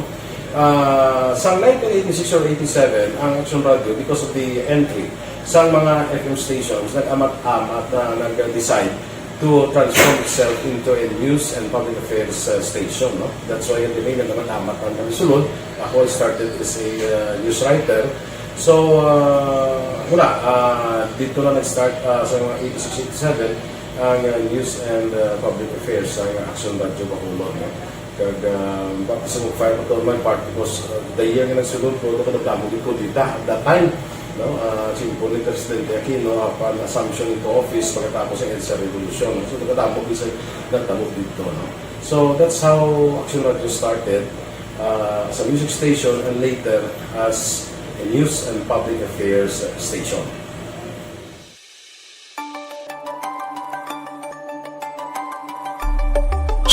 Ah, sa nineteen eighty-six or eighty-seven, ang Action Radio, because of the entry sa mga F M stations, nag-amat-amat na nag-decide to transform itself into a news and public affairs, uh, station, no? That's why the name nag-amat-amat ang kami sulod. Ako, I started as a, uh, news writer. So, uh, wala, uh, dito na nag-start, uh, sa mga eighty-six, eighty-seven ang, uh, news and, uh, public affairs sa Action Radio Bacolod, no? Kag, ah, baptism of fire pa to my part because, ah, the year nga nagsulod ko, nagkadamo gid ko dita at that time, no? Ah, simple ni Presidente Aquino, apan assumption into office pagkatapos sa EDSA Revolution. So, nagkadamo gid sa nagtabo dito, no? So, that's how Action Radio started, ah, as a music station and later as a news and public affairs station.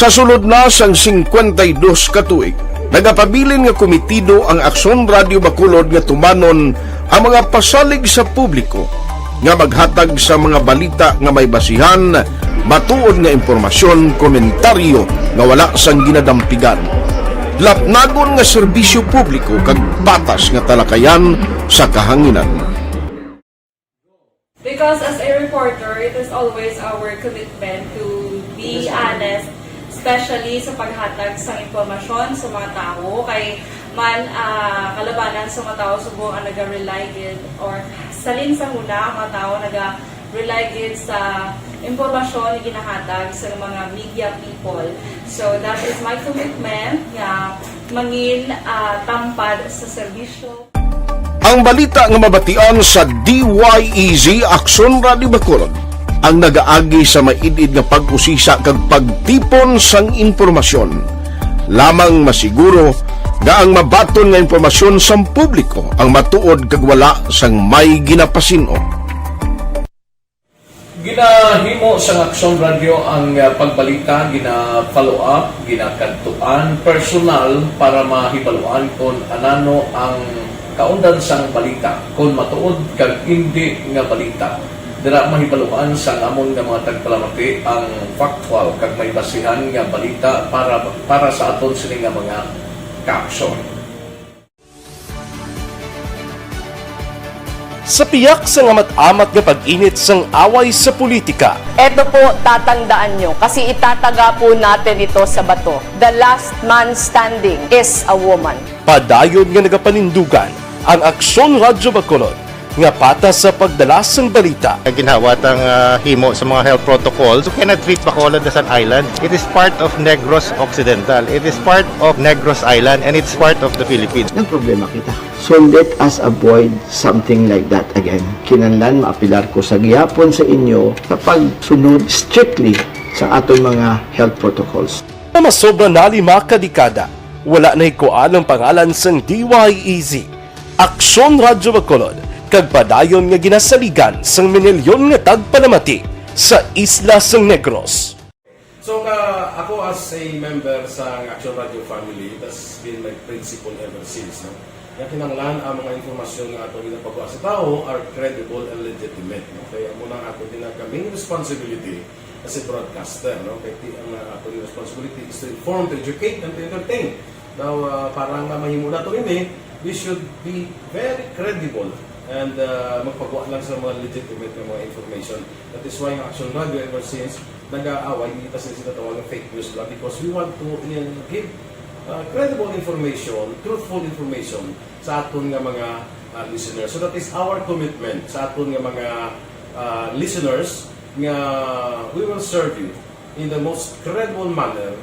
Sa sulod na sang singkwenta y dos ka tuig, nagapabilin nga komitido ang Aksyon Radio Bacolod nga tumanon ang mga pasalig sa publiko nga maghatag sa mga balita nga may basihan, matuod nga impormasyon, komentaryo nga wala sang ginadampigan, lapnagon nga serbisyo publiko kag patas nga talakayan sa kahanginan. Because as a reporter, it is always our commitment to be honest, especially sa paghatag sa impormasyon sa mga tawo. Kay man, ah, kalabanan sa mga tawo subong ang naga-rely gid, or salin sa huna ang mga tawo naga-rely gid sa impormasyon nga ginahatag sa mga media people. So that is my commitment nga mangin, ah, tampad sa serbisyo. Ang balita nga mabatian sa D Y E Z Aksyon Radio Bacolod ang nagaagi sa maid-id nga pag-usisa kag pagtipon sang impormasyon. Lamang masiguro nga ang mabaton nga impormasyon sang publiko ang matuod kag wala sang may ginapasin-o. Ginahimo sang Aksyon Radio ang, ah, pagbalita, gina-follow up, ginakadtuan personal para mahibaluan kon anano ang kaundan sang balita, kon matuod kag indi nga balita. Dira mahibaluan sang amon nga mga tagpalamati ang factual kag may basihan nga balita para, para sa aton sini nga mga kaaksyon. Sa piyak sang amat-amat nga pag-init sang away sa politika, Eto po, tatandaan nyo, kasi itataga po natin ito sa bato. The last man standing is a woman. Padayon nga nagapanindugan ang Aksyon Radyo Bacolod nga patas sa pagdala sang balita. Ginhawa tang, ah, himo sa mga health protocols. You cannot treat Bacolod as an island. It is part of Negros Occidental. It is part of Negros Island, and it's part of the Philippines. Nagproblema kita. So let us avoid something like that again. Kinahanglan maapelar ko sa gihapon sa inyo sa pagsunod strictly sa aton mga health protocols. Sa masobra na lima ka dekada, wala nahikuan ang pangalan sang D Y E Z. Aksyon Radyo Bacolod kag padayon nga ginasaligan sang minilyon nga tagpalamati sa isla sang Negros. So, ka, ako as a member sa Action Radio family, it has been my principle ever since, no? Nga kinahanglan ang mga impormasyon nga ato ginapagwa sa tawo are credible and legitimate, no? Kaya amo na ato din ang kaming responsibility as a broadcaster, no? Kay ti-, ang, uh, ato responsibility is to inform, to educate, and to entertain. Now, uh, para nga mahimo nato ini, we should be very credible and, uh, magpagwa lang sa mga legitimate nga mga information. That is why ang Action Radio ever since nag-aaway, hindi ta sila sinatawag ng fake news lang because we want to, uh, give, uh, credible information, truthful information sa aton nga mga, uh, listeners. So that is our commitment sa aton nga mga, uh, listeners nga we will serve you in the most credible manner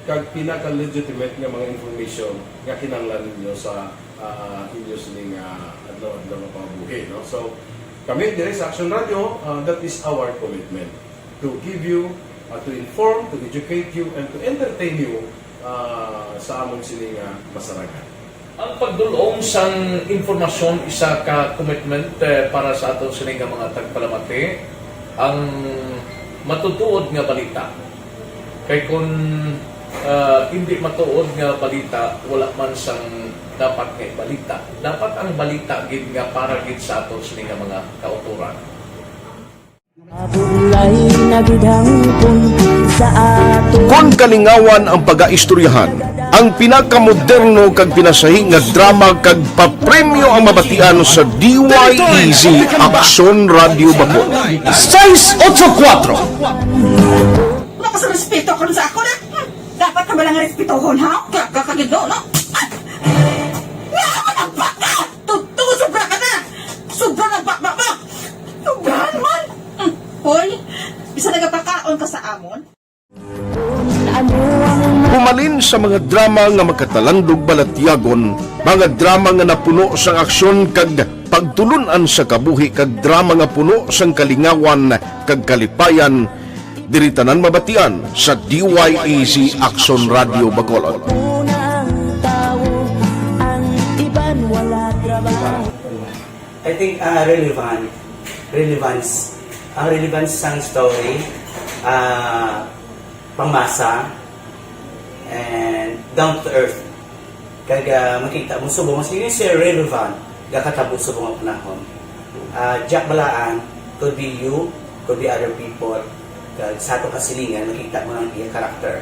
kag pinaka-legitimate nga mga information nga kinahanglan ninyo sa, ah, inyo sining, ah, adlaw-adlaw nga pangabuhi, no? So, kami diri sa Action Radio, ah, that is our commitment to give you, ah, to inform, to educate you, and to entertain you, ah, sa amon sini nga masarangan. Ang pagdul-ong sang impormasyon isa ka commitment, eh, para sa aton sini nga mga tagpalamati. Ang matutuod nga balita. Kay kun, ah, hindi matuod nga balita, wala man sang dapat nga ibalita. Dapat ang balita gid nga para gid sa aton sini nga mga kautoran. Mabulay na gid hangpon sa aton. Kon kalingawan ang pagaistoryahan, ang pinakamoderno kag pinasahi nga drama kag papremyo ang mabatian sa D Y E Z Aksyon Radio Bacolod. Sais otso kuwatro. Wala ka sa respeto karon sa ako na. Hmm, dapat ka ba lang respetohon, ha? Gaga ka gid, no? Ah! Nga ako nagbaka! Tuto, sobra ka na! Sobra na ba, ba, ba? Sobra naman! Hmm, hoy, bisa nagapakaon ka sa amon? Humalin sa mga drama nga makatalandog balatyagon, mga drama nga napuno sang aksyon kag pagtulun-an sa kabuhi, kag drama nga puno sang kalingawan kag kalipayan, diri tanan mabatian sa D Y E Z Aksyon Radio Bacolod. I think, ah, relevant. Relevance. Ang relevance sang story, ah, pangmasa, and down to earth. Kag, ah, makita mo subong, mas yun siya relevant, gakatabo subong ang panahon. Ah, Jack Balaan, could be you, could be other people. Kag sa ato kasilingan, makita mo ang iya character.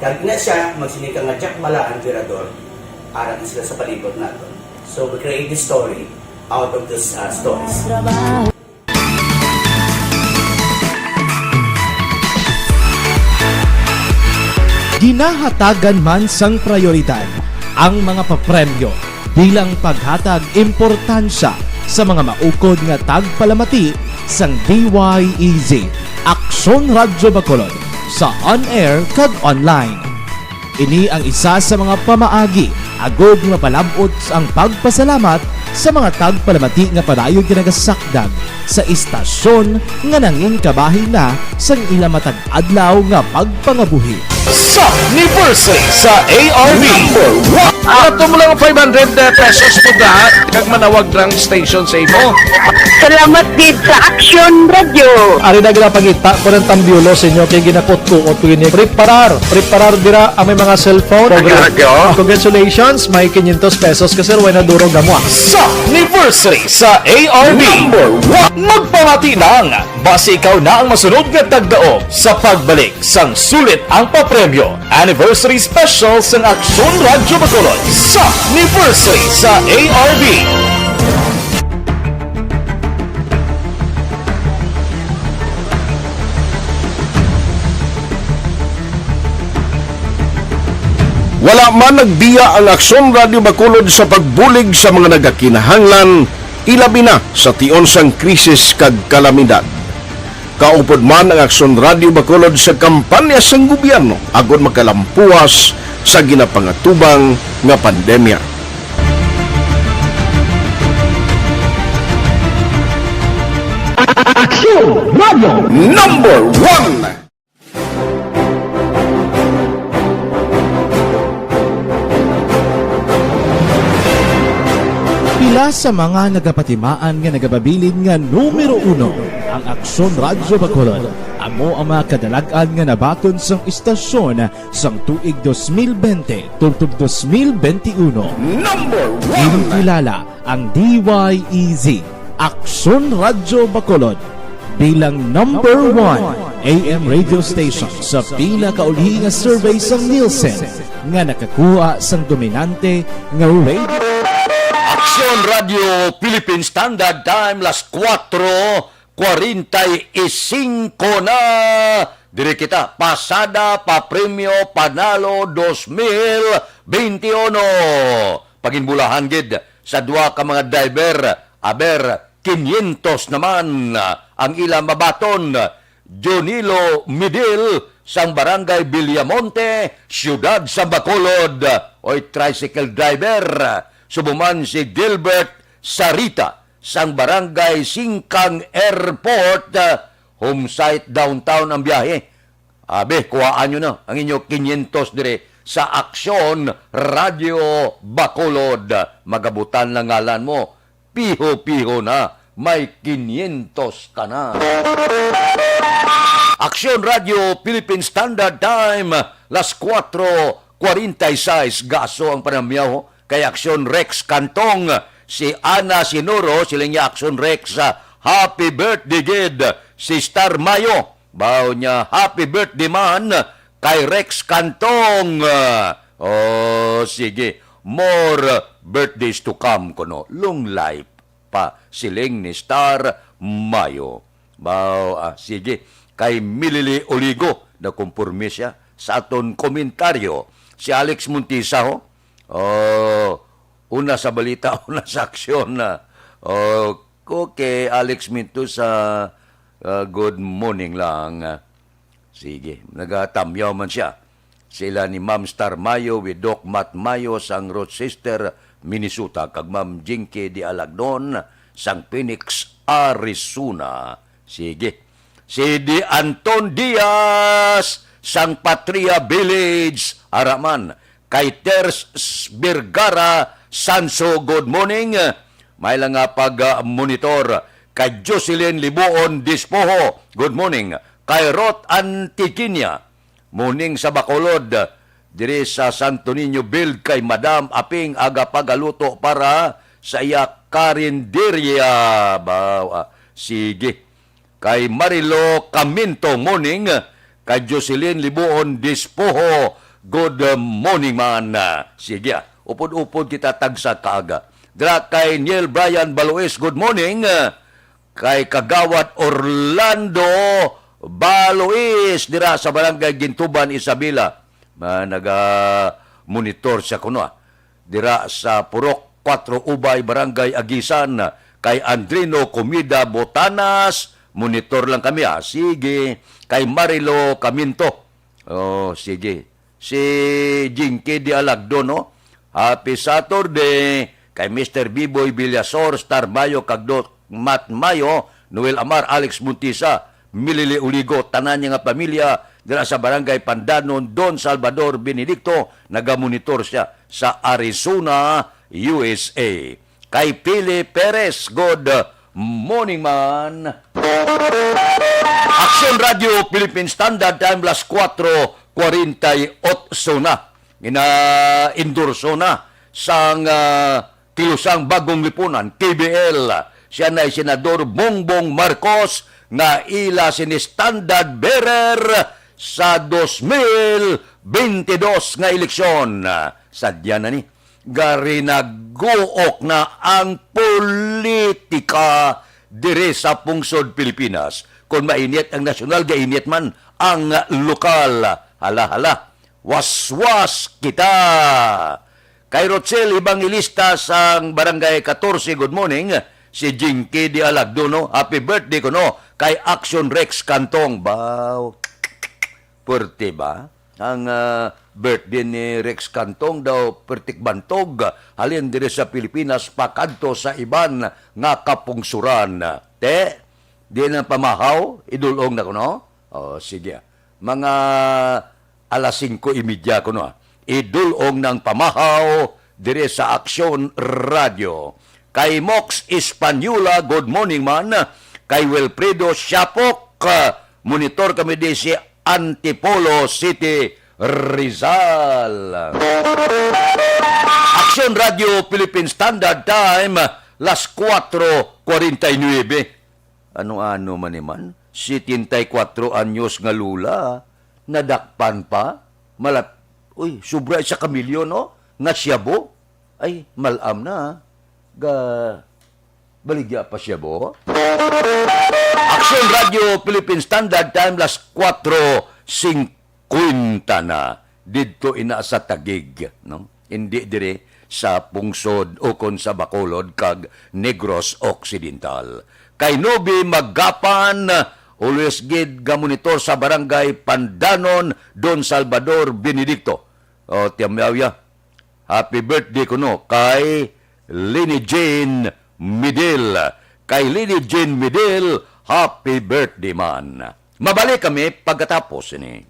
Kag na siya, magsiling ka nga Jack Balaan, Virador, ara na sila sa palibot naton. So, we create this story out of those, uh, stories. Ginahatagan man sang prayoridad ang mga papremyo bilang paghatag importansya sa mga maukod nga tagpalamati sang D Y E Z, Aksyon Radyo Bacolod, sa on-air kag online. Ini ang isa sa mga pamaagi agod mapalab-ot ang pagpasalamat sa mga tagpalamati nga padayon nga nagasakdag sa istasyon nga nangin kabahin na sang ila matag adlaw nga pagpangabuhi. Sa anniversary sa A R B. Number one. Ato mo lang five hundred pesos po ka, kag manawag lang station sa imo. Salamat gid sa Action Radio. Ari na gila pangita ko ng tambiolo sa inyo kay ginakot-kuot ko ini. Preparar, preparar dira ang may mga cellphone. Radyo. Congratulations, may quinientos pesos ka, sir, way na durog amo, ah. Sa anniversary sa A R B. Number one. Magpamati lang, basi ikaw na ang masunod nga tagdaog sa pagbalik sang sulit ang papremyo. Anniversary Special sang Aksyon Radyo Bacolod sa anniversary sa A R B. Wala man nagbiya ang Aksyon Radyo Bacolod sa pagbulig sa mga nagakinahanglan, ilabi na sa tion sang krisis kag kalamidad. Kaupod man ang Aksyon Radyo Bacolod sa kampanya sang gobyerno agod makalampuas sa ginapangatubang nga pandemya. Aksyon Radyo Number One. Pila Sa mga nagapatimaan nga nagapabilin nga numero uno, ang Aksyon Radyo Bacolod amo ang mga kadalag-an nga nabaton sang istasyon sang tuig dos mil bente tubtob dos mil bente uno. Number one. Ginkilala ang D Y E Z, Aksyon Radyo Bacolod, bilang number one A M radio station sa pinakauli nga survey sang Nielsen nga nakakuha sang dominante nga radio. Aksyon Radio Philippine Standard Time, las kuwatro kwarenta y singko na. Diri kita, pasada pa premyo panalo dos mil bente uno. Paginbulahan gid sa duha ka mga driver, aber, kinyentos naman ang ila mabaton. Jonilo Midil sang Barangay Villamonte, Siyudad sa Bacolod, oy tricycle driver. Subong man si Gilbert Sarita sang Barangay Singkang Airport, home site downtown ang biyahe. Abi, kuhaan nyo na ang inyo kinyentos dire sa Aksyon Radio Bacolod. Magabutan lang ngalan mo. Piho-piho na, may kinyentos ka na. Aksyon Radio Philippine Standard Time, las kuwatro kwarenta y seis, gaso ang panamyaw kay Aksyon Rex Cantong. Si Ana Sinuro, siling niya, Aksyon Rex, ah, happy birthday gid. Si Star Mayo, baw niya, happy birthday man kay Rex Cantong. Ah, oh, sige, more birthdays to come kuno. Long life pa, siling ni Star Mayo. Baw, ah, sige. Kay Milili Oligo, nakumpormi siya sa aton komentaryo. Si Alex Montisa, ho? Oh, una sa balita, una sa aksyon na. Oh, okay, Alex Minto sa, ah, good morning lang. Sige, nagatamyaw man siya. Sila ni Ma'am Star Mayo with Doc Matt Mayo sang Rochester, Minnesota, kag Ma'am Jinky de Alagnon sang Phoenix, Arizona. Sige. Si Di Anton Diaz sang Patria Village, ara man. Kay Ters Vergara Sanso, good morning. May lang nga pag-monitor. Kay Jocelyn Libuon Dispoho, good morning. Kay Rot Antiquinia, morning sa Bacolod, diri sa Santo Niño Build kay Madam Aping, aga pagaluto para sa iya karinderya. Ba, ah, sige. Kay Marilo Caminto, morning. Kay Jocelyn Libuon Dispoho, good morning man. Sige, ah, upod-upod kita tagsa kaaga. Dira kay Neil Brian Balois, good morning. Kay Kagawad Orlando Balois dira sa Barangay Gintuban, Isabela. Ma-, naga-monitor siya kuno, ah. Dira sa Purok Cuatro Ubay, Barangay Agisan, kay Andrino Comida Botanas, monitor lang kami, ah. Sige, kay Marilo Caminto. Oh, sige. Si Jinky de Alagdo, no? Happy Saturday kay Mister Biboy Villasor, Star Mayo, kag Doc Matt Mayo, Noel Amar, Alex Montisa, Milili Uligo, tanan niya nga pamilya dira sa Barangay Pandanon, Don Salvador Benedicto, nagamonitor siya sa Arizona, U S A. Kay Pili Perez, good morning man. Aksyon Radio Philippine Standard Time, las kuwatro kwarenta y otso na. Gina-endorso na sang, ah, Kilusang Bagong Lipunan, K B L. Siya na Senador Bongbong Marcos nga ila sini standard bearer sa dos mil bentidós nga eleksyon. Sadya na ni, garinaguok na ang politika diri sa pungsod Pilipinas. Kon mainit ang nasyonal, gainit man ang lokal. Hala, hala. Waswas kita. Kay Rochelle Evangelista sang Barangay Katorse, good morning. Si Jinky de Alagdo, no? Happy birthday kuno kay Action Rex Cantong. Baw, puwerte ba? Ang, ah, birthday ni Rex Cantong daw pertik bantog, halin diri sa Pilipinas pakadto sa iban nga kapungsuran. Te, di na pamahaw, idulong na kuno? Oh, sige. Mga alas singko y media kuno, ah. Idulong ng pamahaw dire sa Aksyon Radyo. Kay Mox Española, good morning man. Kay Wilfredo Siapok, ah, monitor kami di si Antipolo City, Rizal. Aksyon Radio Philippine Standard Time, las cuatro cuarenta y nueve. Ano-ano man ni man? Setenta y cuatro anyos nga lula, nadakpan pa? Malat-, uy, sobra isa ka milyon, no? Nga shabu? Ay, malam na, ah. Ga-, baligya pa shabu? Aksyon Radio Philippine Standard Time, las cuatro cincuenta na. Didto ina sa Taguig, no? Indi diri sa pungsod ukon sa Bacolod kag Negros Occidental. Kay Nobi Magapan, always gid ga monitor sa Barangay Pandanon, Don Salvador Benedicto. O, tiyamyaw ya. Happy birthday kuno kay Lini Jane Midil. Kay Lini Jane Midil, happy birthday man. Mabalik kami pagkatapos ini.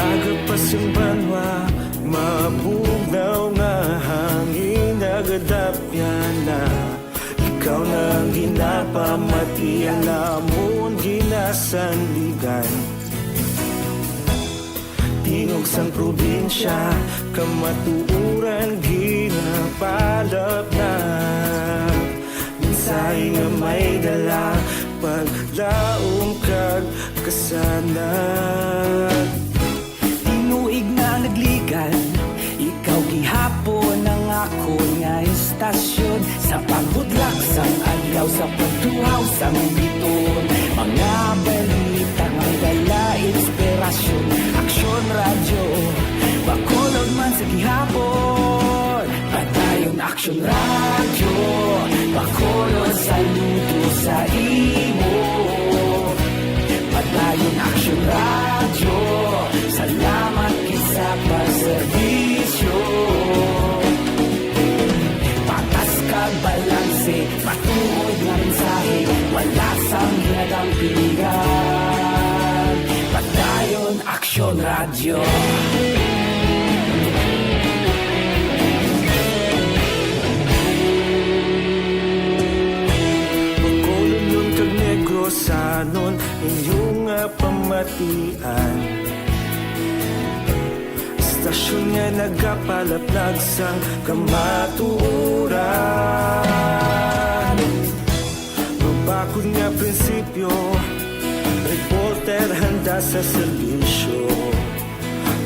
Aga pa sang banwa, mabugnaw nga hangin, nagadapyan na. Ikaw na ang ginapamati, ang amon ginasandigan. Tingog sang probinsya, kamatuoran ginapalapnag. Mensahe nga may dala, paglaom kag kasanag. Tinuig na nagligan, ikaw gihapon ang akon nga istasyon. Sa pagbutlak sang adlaw, sa pagtuhaw sang bituon, mga balita nga may dala inspirasyon. Aksyon Radyo, Bacolod man sa gihapon. Padayon Aksyon Radyo, Bacolod, saludo sa imo. Padayon Aksyon Radyo, salamat gid sa pagserbisyo. Patas kag balanse, matuod nga mensahe, wala sang ginadampigan. Padayon Aksyon Radyo. Bacolodnon kag Negrosanon, inyo nga pamatian. Istasyon nga nagapalaplag sang kamatuoran. Mabakod nga prinsipyo, reporter handa sa serbisyo.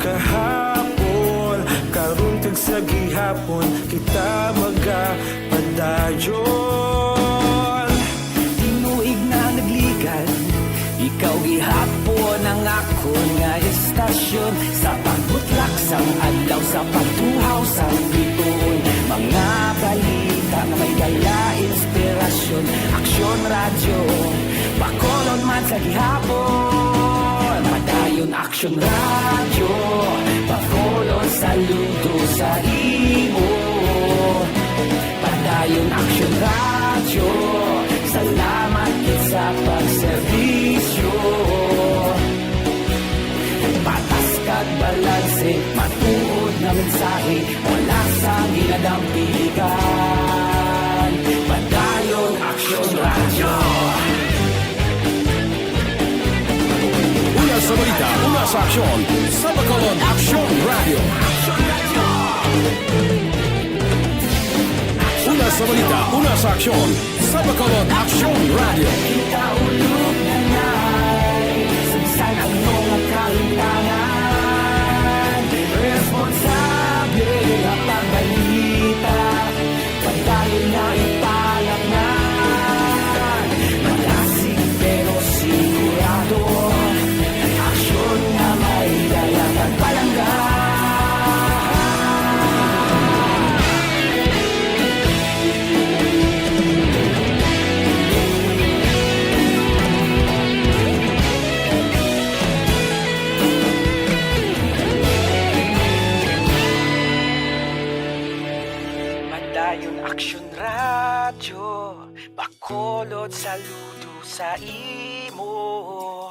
Kahapon, karon, kag sa gihapon, kita magapadayon. Tinuig na nagligan, ikaw gihapon ang akon nga istasyon. Sa pagbutlak sang adlaw, sa pagtuhaw sang bituon, mga balita nga may dala inspirasyon. Aksyon Radyo, Bacolod man sa gihapon. Padayon Aksyon Radyo, Bacolod, saludo sa imo. Padayon Aksyon Radyo, salamat gid sa pagserbisyo. Patas kag balanse, matuod nga mensahe, wala sang ginadampigan. Padayon Aksyon Radyo. Una sa balita, una sa aksyon, sa Bacolod Aksyon Radyo. Una sa balita, una sa aksyon, sa Bacolod Aksyon Radyo. Kita ulog na nay, sa bisan ano nga kalimtangan, responsable nga pagbalita. Padayon na ipalapngan, malasig pero sigurado. Aksyon nga may dala kag palangga. Bacolod, saludo sa imo.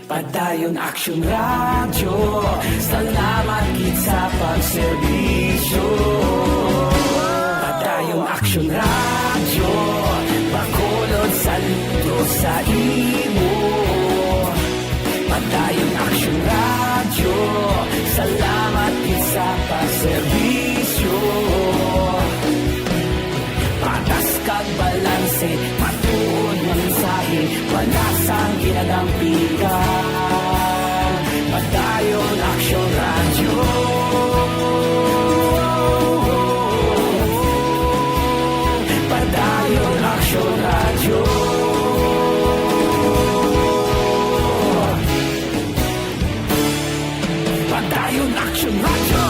Padayon Aksyon Radyo, salamat gid sa pagserbisyo. Padayon Aksyon Radyo, Bacolod, saludo sa imo. Padayon Aksyon Radyo, salamat gid sa pagserbisyo. Patas kag balanse, matuod nga mensahe, wala sang ginadampigan. Padayon Aksyon Radyo. Padayon Aksyon Radyo. Padayon Aksyon Radyo.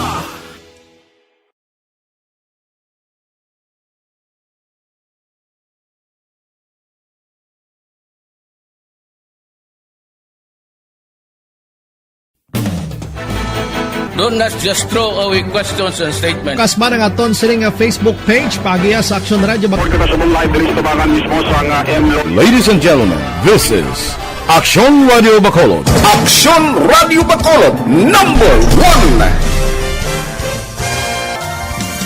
Don't just throw away questions and statements. Kasma nga aton sini nga Facebook page, paagiha sa Aksyon Radyo Bac- Pagkakasabong live diri sa tabangan mismo sa nga M Lo- Ladies and gentlemen, this is Aksyon Radyo Bacolod. Aksyon Radyo Bacolod, number one.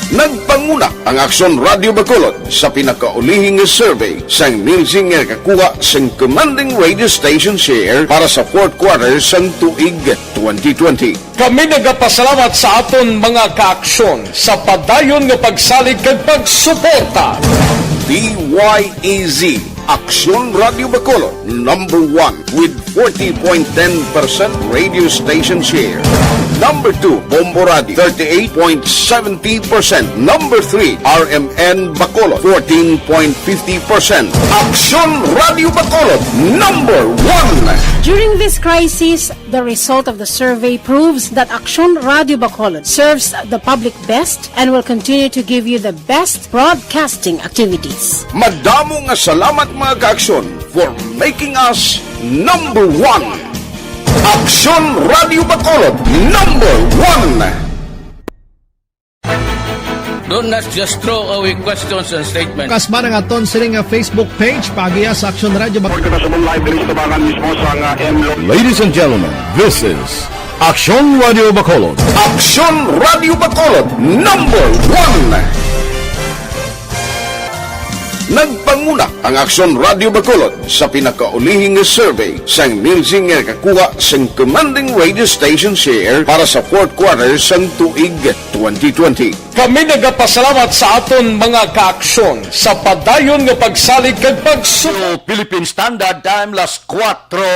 Nagpanguna ang Aksyon Radyo Bacolod sa pinakaulihing survey sang Nielsen nga nakakuha sang commanding radio station share para sa fourth quarter sang tuig twenty twenty. Kami nagapasalamat sa aton mga kaaksyon sa padayon nga pagsalig kag pagsuporta. D Y E Z, Aksyon Radyo Bacolod, number one with forty point ten percent radio station share. Number two, Bombo Radio, thirty-eight point seventy percent. Number three, R M N Bacolod, fourteen point fifty percent. Aksyon Radyo Bacolod, number one. During this crisis, the result of the survey proves that Aksyon Radyo Bacolod serves the public best and will continue to give you the best broadcasting activities. Madamo nga salamat, mga kaaksyon, for making us number one. Aksyon Radyo Bacolod, number one. Don't just throw away questions and statements. Kasma nga aton sini nga Facebook page, paagiha sa Aksyon Radyo Bac- Pagkakasabong live diri sa tabangan mismo sa nga M Lo- Ladies and gentlemen, this is Aksyon Radyo Bacolod. Aksyon Radyo Bacolod, number one. Nagpanguna ang Aksyon Radyo Bacolod sa pinakaulihing nga survey sang Nielsen nga nakakuha sang commanding radio station share para sa fourth quarter sang tuig twenty twenty. Kami nagapasalamat sa aton mga kaaksyon sa padayon nga pagsalig kag pagsu- Philippine Standard Time, las kuwatro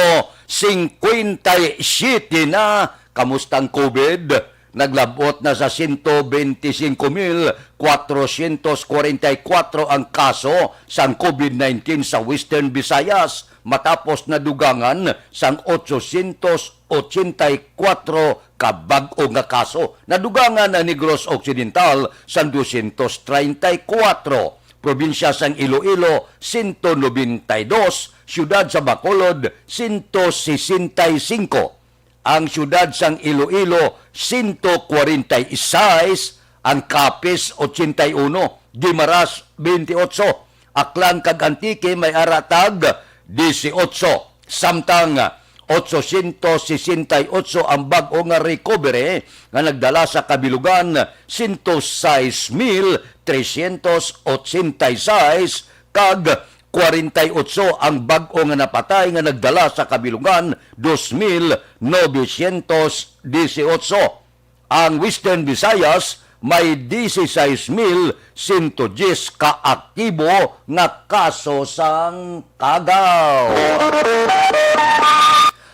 singkwenta y siyete na. Kamusta ang COVID? Naglab-ot na sa siyento bente singko mil kwatrosyentos kwarenta y kuwatro ang kaso sang COVID nineteen sa Western Visayas, matapos nadugangan sang otsosyentos otsenta y kuwatro ka bag-o nga kaso. Nadugangan ang Negros Occidental sang dosyentos treinta y kuwatro, probinsya sang Iloilo, siyento nobenta y dos, siyudad sa Bacolod, siyento sesenta y singko. Ang siyudad sang Iloilo, siyento kwarenta y sais, ang Capiz, ochenta y uno, Guimaras, bente otso, Aklan kag Antique may ara tag disiotso, samtang otsosyentos sesenta y otso ang bag-o nga recovery nga nagdala sa kabilugan, siyento sais mil tresyentos ochenta y sais, kag kwarenta y otso ang bag-o nga napatay nga nagdala sa kabilugan, dos mil nobesyentos disiotso. Ang Western Visayas may disisais mil sento dyes ka aktibo nga kaso sang kagaw.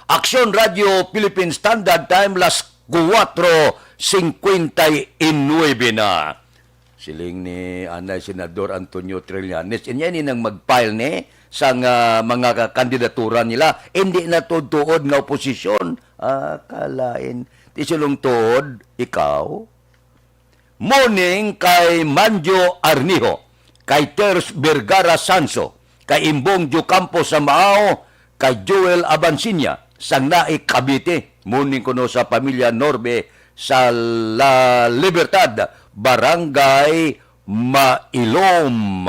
Aksyon Radyo Philippine Standard Time, las kuwatro singkwenta y nuebe na. Siling ni anay Senador Antonio Trillanes, inya ini nang mag-file ni sang, ah, mga ka-, kandidatura nila. Hindi na tuod-tuod nga oposisyon. Ah, kalain. Ti silong tuod, ikaw? Morning kay Manjo Arnijo, kay Ters Vergara Sanso, kay Imbong Diocampo Samao, kay Joel Abansiña, sang Naik, Cavite. Morning kuno sa pamilya Norbe sa La Libertad, Barangay Mailom.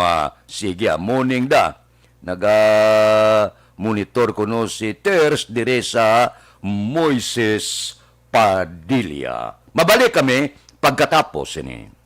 Sige, ah, morning da. Naga-monitor kuno si Ters dire sa Moises Padilla. Mabalik kami pagkatapos ini.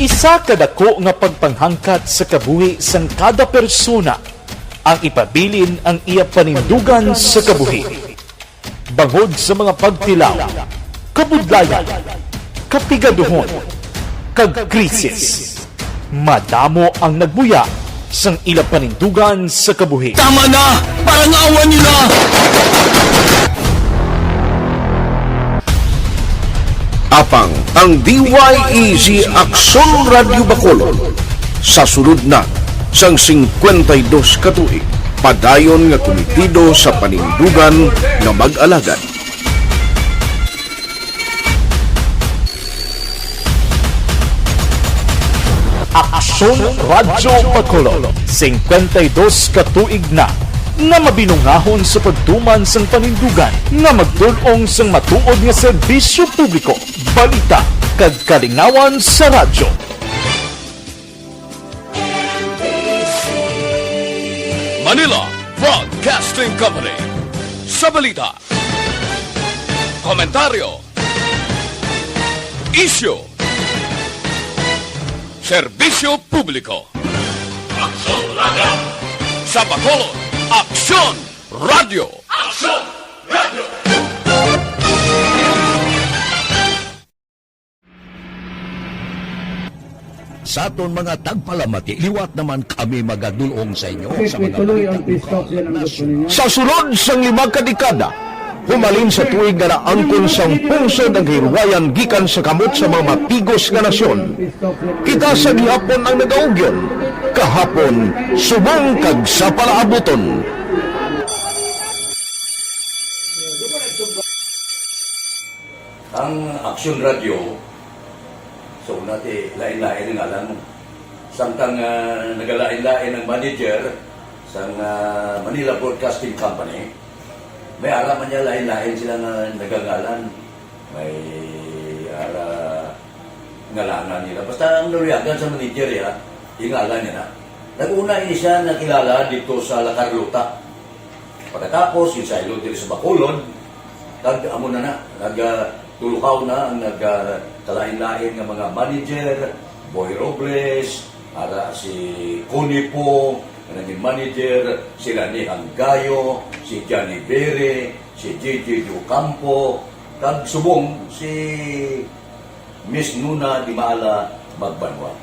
Isa ka dako nga pagpanghangkat sa kabuhi sang kada persona ang ipabilin ang iya panindugan sa kabuhi. Bangod sa mga pagtilaw, kabudlayan, kapigaduhon, kag krisis, madamo ang nagbuya sang ila panindugan sa kabuhi. Tama na! Parangawan niyo na! Apang ang D Y E Z Aksyon Radyo Bacolod sa sulod na sang singkwenta y dos ka tuig, padayon nga kumitido sa panindugan nga mag-alagad. Aksyon Radyo Bacolod, singkwenta y dos ka tuig na nga mabinungahon sa pagtuman sang panindugan nga magdul-ong sang matuod nga serbisyo publiko, balita, kag kalingawan sa radyo. Manila Broadcasting Company. Sa balita, komentaryo, isyu, serbisyo publiko. Aksyon Radyo. Sa Bacolod, Aksyon Radyo. Aksyon Radyo. Sa aton mga tagpalamati, liwat naman kami magadul-ong sa inyo sa mga balita lokal, nasyonal. Sa sulod sang lima ka dekada, humalin sa tuig nga naangkon sang pungsod ang kahilwayan gikan sa kamot sa mga mapigos nga nasyon. Kita sa gihapon ang nagaugyon, kahapon, subong kag sa palaabuton. Ang Aksyon Radyo, so, nati, lain-lain ang ngalan mo. Samtang, ah, nagalain-lain ang manager sang, ah, Manila Broadcasting Company, may ara man niya lain-lain sila nga nagangalan. May ara ngalangan nila. Basta ang naluyagan sa manager, ya, yung ngalan niya na. Nag-una ini siya nakilala dito sa La Carlota. Pagkatapos, yung saylo diri sa Bacolod, kag amo na na, nag, ah, tulukaw na ang nag, ah, kalain-lain nga mga manager, Boy Robles, ara si Connie Po, nga naging manager, si Rani Hanggayo, si Johnny Bere, si J J Ocampo, kag subong si Miss Nuna Di Maala Magbanwa.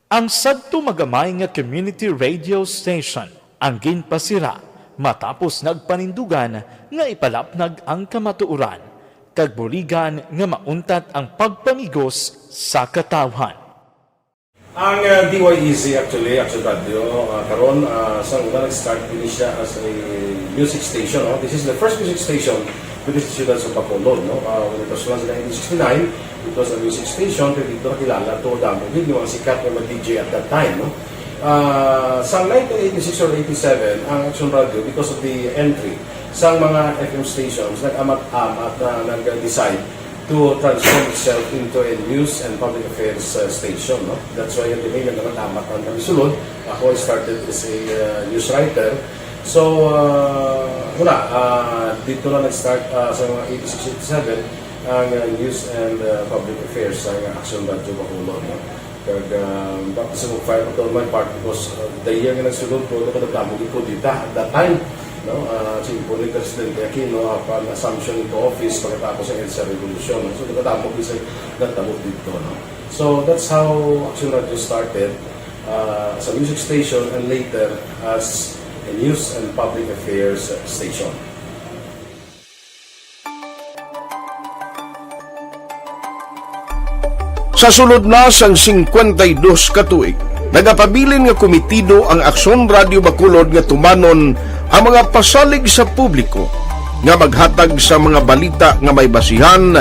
Ang sadto magamay nga community radio station ang ginpasira matapos nagpanindugan nga ipalapnag ang kamatuoran kag buligan nga mauntat ang pagpamigos sa katawhan. Ang, ah, D Y E Z actually, Action Radio, ah, karon, ah, sa una nag-start din siya as a music station, no? This is the first music station within the siyudad sa Bacolod, no? Ah, when it was launched in nineteen sixty-nine, it was a music station, pero dito nakilala to damo gid yung mga sikat nga mga D J at that time, no? Ah, sa nineteen eighty-six or eighty-seven, ang Action Radio, because of the entry sa mga F M stations, nag-amat-amat na nag-decide to transform itself into a news and public affairs, uh, station, no? That's why yung name na naman, Amat ang kami sulod. Ako, I started as a, uh, news writer. So, uh, wala, uh, dito na nag-start, uh, sa mga eighty-six, eighty-seven, ang, uh, news and, uh, public affairs sa, uh, Action Radio Bacolod, no? Kag, ah, baptism of fire pa to on my part because, ah, the year nga nagsulod ko, nagkadamo gid ko dita at that time, no? Ah, si Impo ni Presidente Aquino, ah, pan assumption into office pagkatapos sa EDSA Revolution, no? So, nagkadamo gid sa nagtabo dito, no? So, that's how Action Radio started, ah, as a music station and later as a news and public affairs station. Sa sulod na sang singkwenta y dos ka tuig, nagapabilin nga kumitido ang Aksyon Radio Bacolod nga tumanon ang mga pasalig sa publiko. nga maghatag sa mga balita nga may basihan,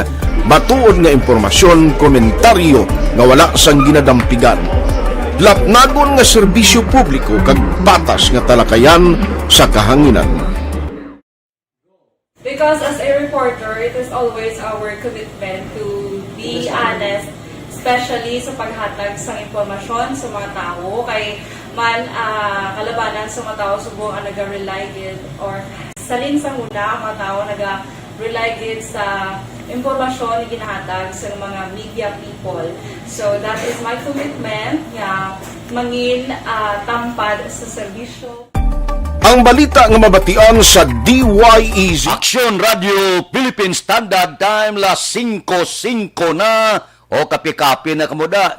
matuod nga impormasyon, komentaryo nga wala sang ginadampigan. Lapnagon nga serbisyo publiko kag patas nga talakayan sa kahanginan. Because as a reporter, it is always our commitment to be honest, especially sa paghatag sang impormasyon sa mga tawo. Kay man, ah, kalabanan sa mga tawo subong ang naga-rely gid or salin sa huna ang mga tawo naga-rely gid sa impormasyon nga ginahatag sa mga media people. So that is my commitment nga mangin, ah, tampad sa serbisyo. Ang balita nga mabatian sa D Y E Z. Aksyon Radio Philippine Standard Time, las singko singko na. O, kape-kape na kamo da.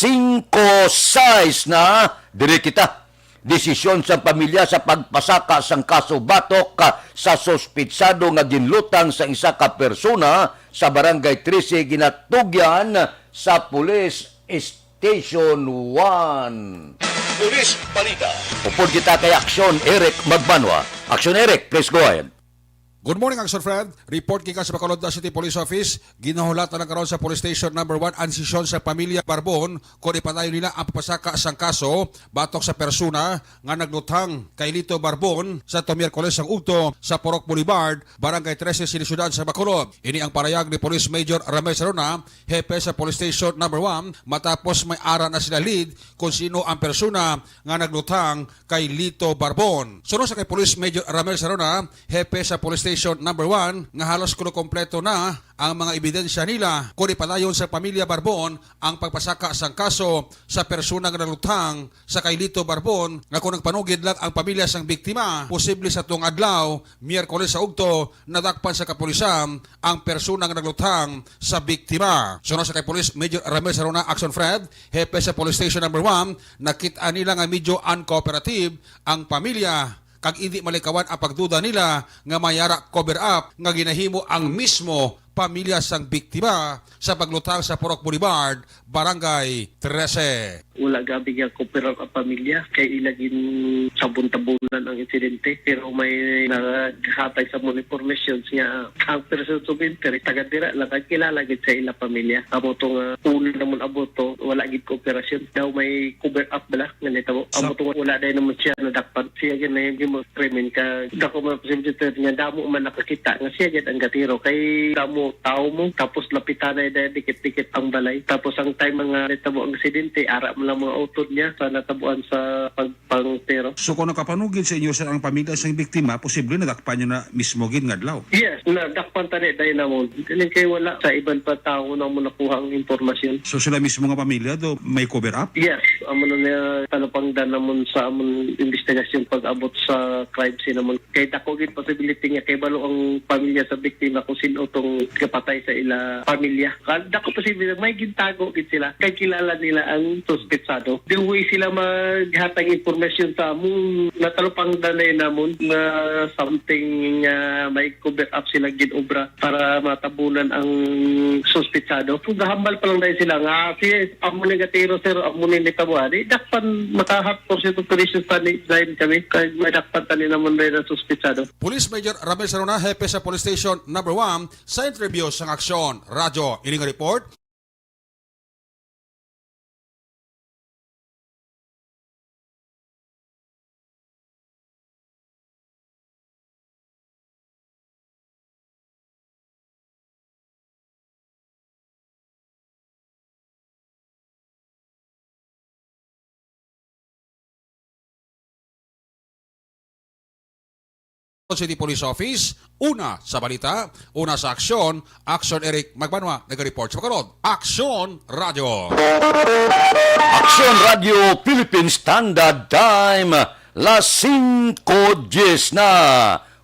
Singko sais na, diri kita. Desisyon sang pamilya sa pagpasaka sang kaso batok, ah, sa suspitsado nga ginlutang sa isa ka persona sa Barangay trese Ginatugyan sa Police Station one. Police Balita. Upod kita kay Aksyon Eric Magbanwa. Aksyon Eric, please go ahead. Good morning, Action Fred. Report gikan sa Bacolod City Police Office. Ginahulatan na karon sa Police Station Number One ang sesyon sa pamilya Barbon kon ipadayon nila ang pagpasaka sang kaso batok sa persona nga nagluthang kay Lito Barbon sa Miyerkules sang ugto sa Purok Boulevard, Barangay trese, Sini Syudad sa Bacolod. Ini ang parayag ni Police Major Ramel Sarona, hepe sa Police Station Number One, matapos may ara na sila lead kung sino ang persona nga nagluthang kay Lito Barbon. Suno sa kay Police Major Ramel Sarona, hepe sa Police Station Number One, nga halos kuno kompleto na ang mga ebidensya nila kon ipadayon sa pamilya Barbon ang pagpasaka sang kaso sa persona nga nagluthang sa kay Lito Barbon, nga kung nagpanugid lang ang pamilya sang biktima, posible sa tuong adlaw, Miyerkules sa ugto, nadakpan sa kapulisan ang persona nga nagluthang sa biktima. Suno sa kay Police Major Ramel Sarona, Action Fred, hepe sa Police Station Number One, nakit-an nila nga medyo uncooperative ang pamilya, kag indi malikawan ang pagduda nila nga may ara cover up nga ginahimo ang mismo pamilya sang biktima sa pagluthang sa Purok Boulevard, Barangay trese. Wala gabi nga cooperate ang pamilya kay ila gin sabon-tabunan ang insidente, pero may naghatag sa mga information nga ang persons of interest taga dira lang kag kilala gid sa ila pamilya. Amo to nga una namon abot to, wala gid kooperasyon. Daw may cover up bala nga nitabo. Sa Amo to nga wala day namon siya nadakpan. Siya gid na yung krimen ka dako man posibilidad nga damo man nakakita nga siya gid ang gatiro kay damo tao mo tapos lapitanay day dikit-dikit ang balay. Tapos ang time nga nitabo ang aksidente, ara man lang mga utod niya sa natabuan sa pagpangtiro. So kung nakapanugid sa inyo, sir, ang pamilya sang biktima, posible nadakpan niyo na mismo gid nga adlaw? Yes, nadakpan tani day namon. Galing kay wala sa iban pa tao na mo nakuha ang impormasyon. So sila mismo nga pamilya do may cover up? Yes, amo na niya talupangdan namon sa amon investigasyon pag-abot sa crime scene namon. Kay dako gid possibility nga kay balo ang pamilya sa biktima kung sino tong kapatay sa ila pamilya. Kag dako posibilidad may gintago gid sila kay kilala nila ang suspect. suspetsado. The way sila maghatag impormasyon sa amon, natalupangdan na yun namon nga something nga may cover up sila ginobra para matabunan ang suspetsado. Kung gahambal pa lang dahil sila nga, "Si, amo ni gatiro, sir, amo ni nitabo." Di, dakpan, maka-half course ito, operation sa ni, dahil kami, kay madakpan tani namon dahil ang suspetsado. Police Major Ramil Saruna, hepe sa Police Station Number One, sa interview sang Aksyon Radyo. Ini nga report. City Police Office, una sa balita, una sa aksyon, Aksyon Eric Magbanwa, nag-report sa Bacolod. Aksyon Radyo. Aksyon Radyo Philippine Standard Time, las singko diyes na.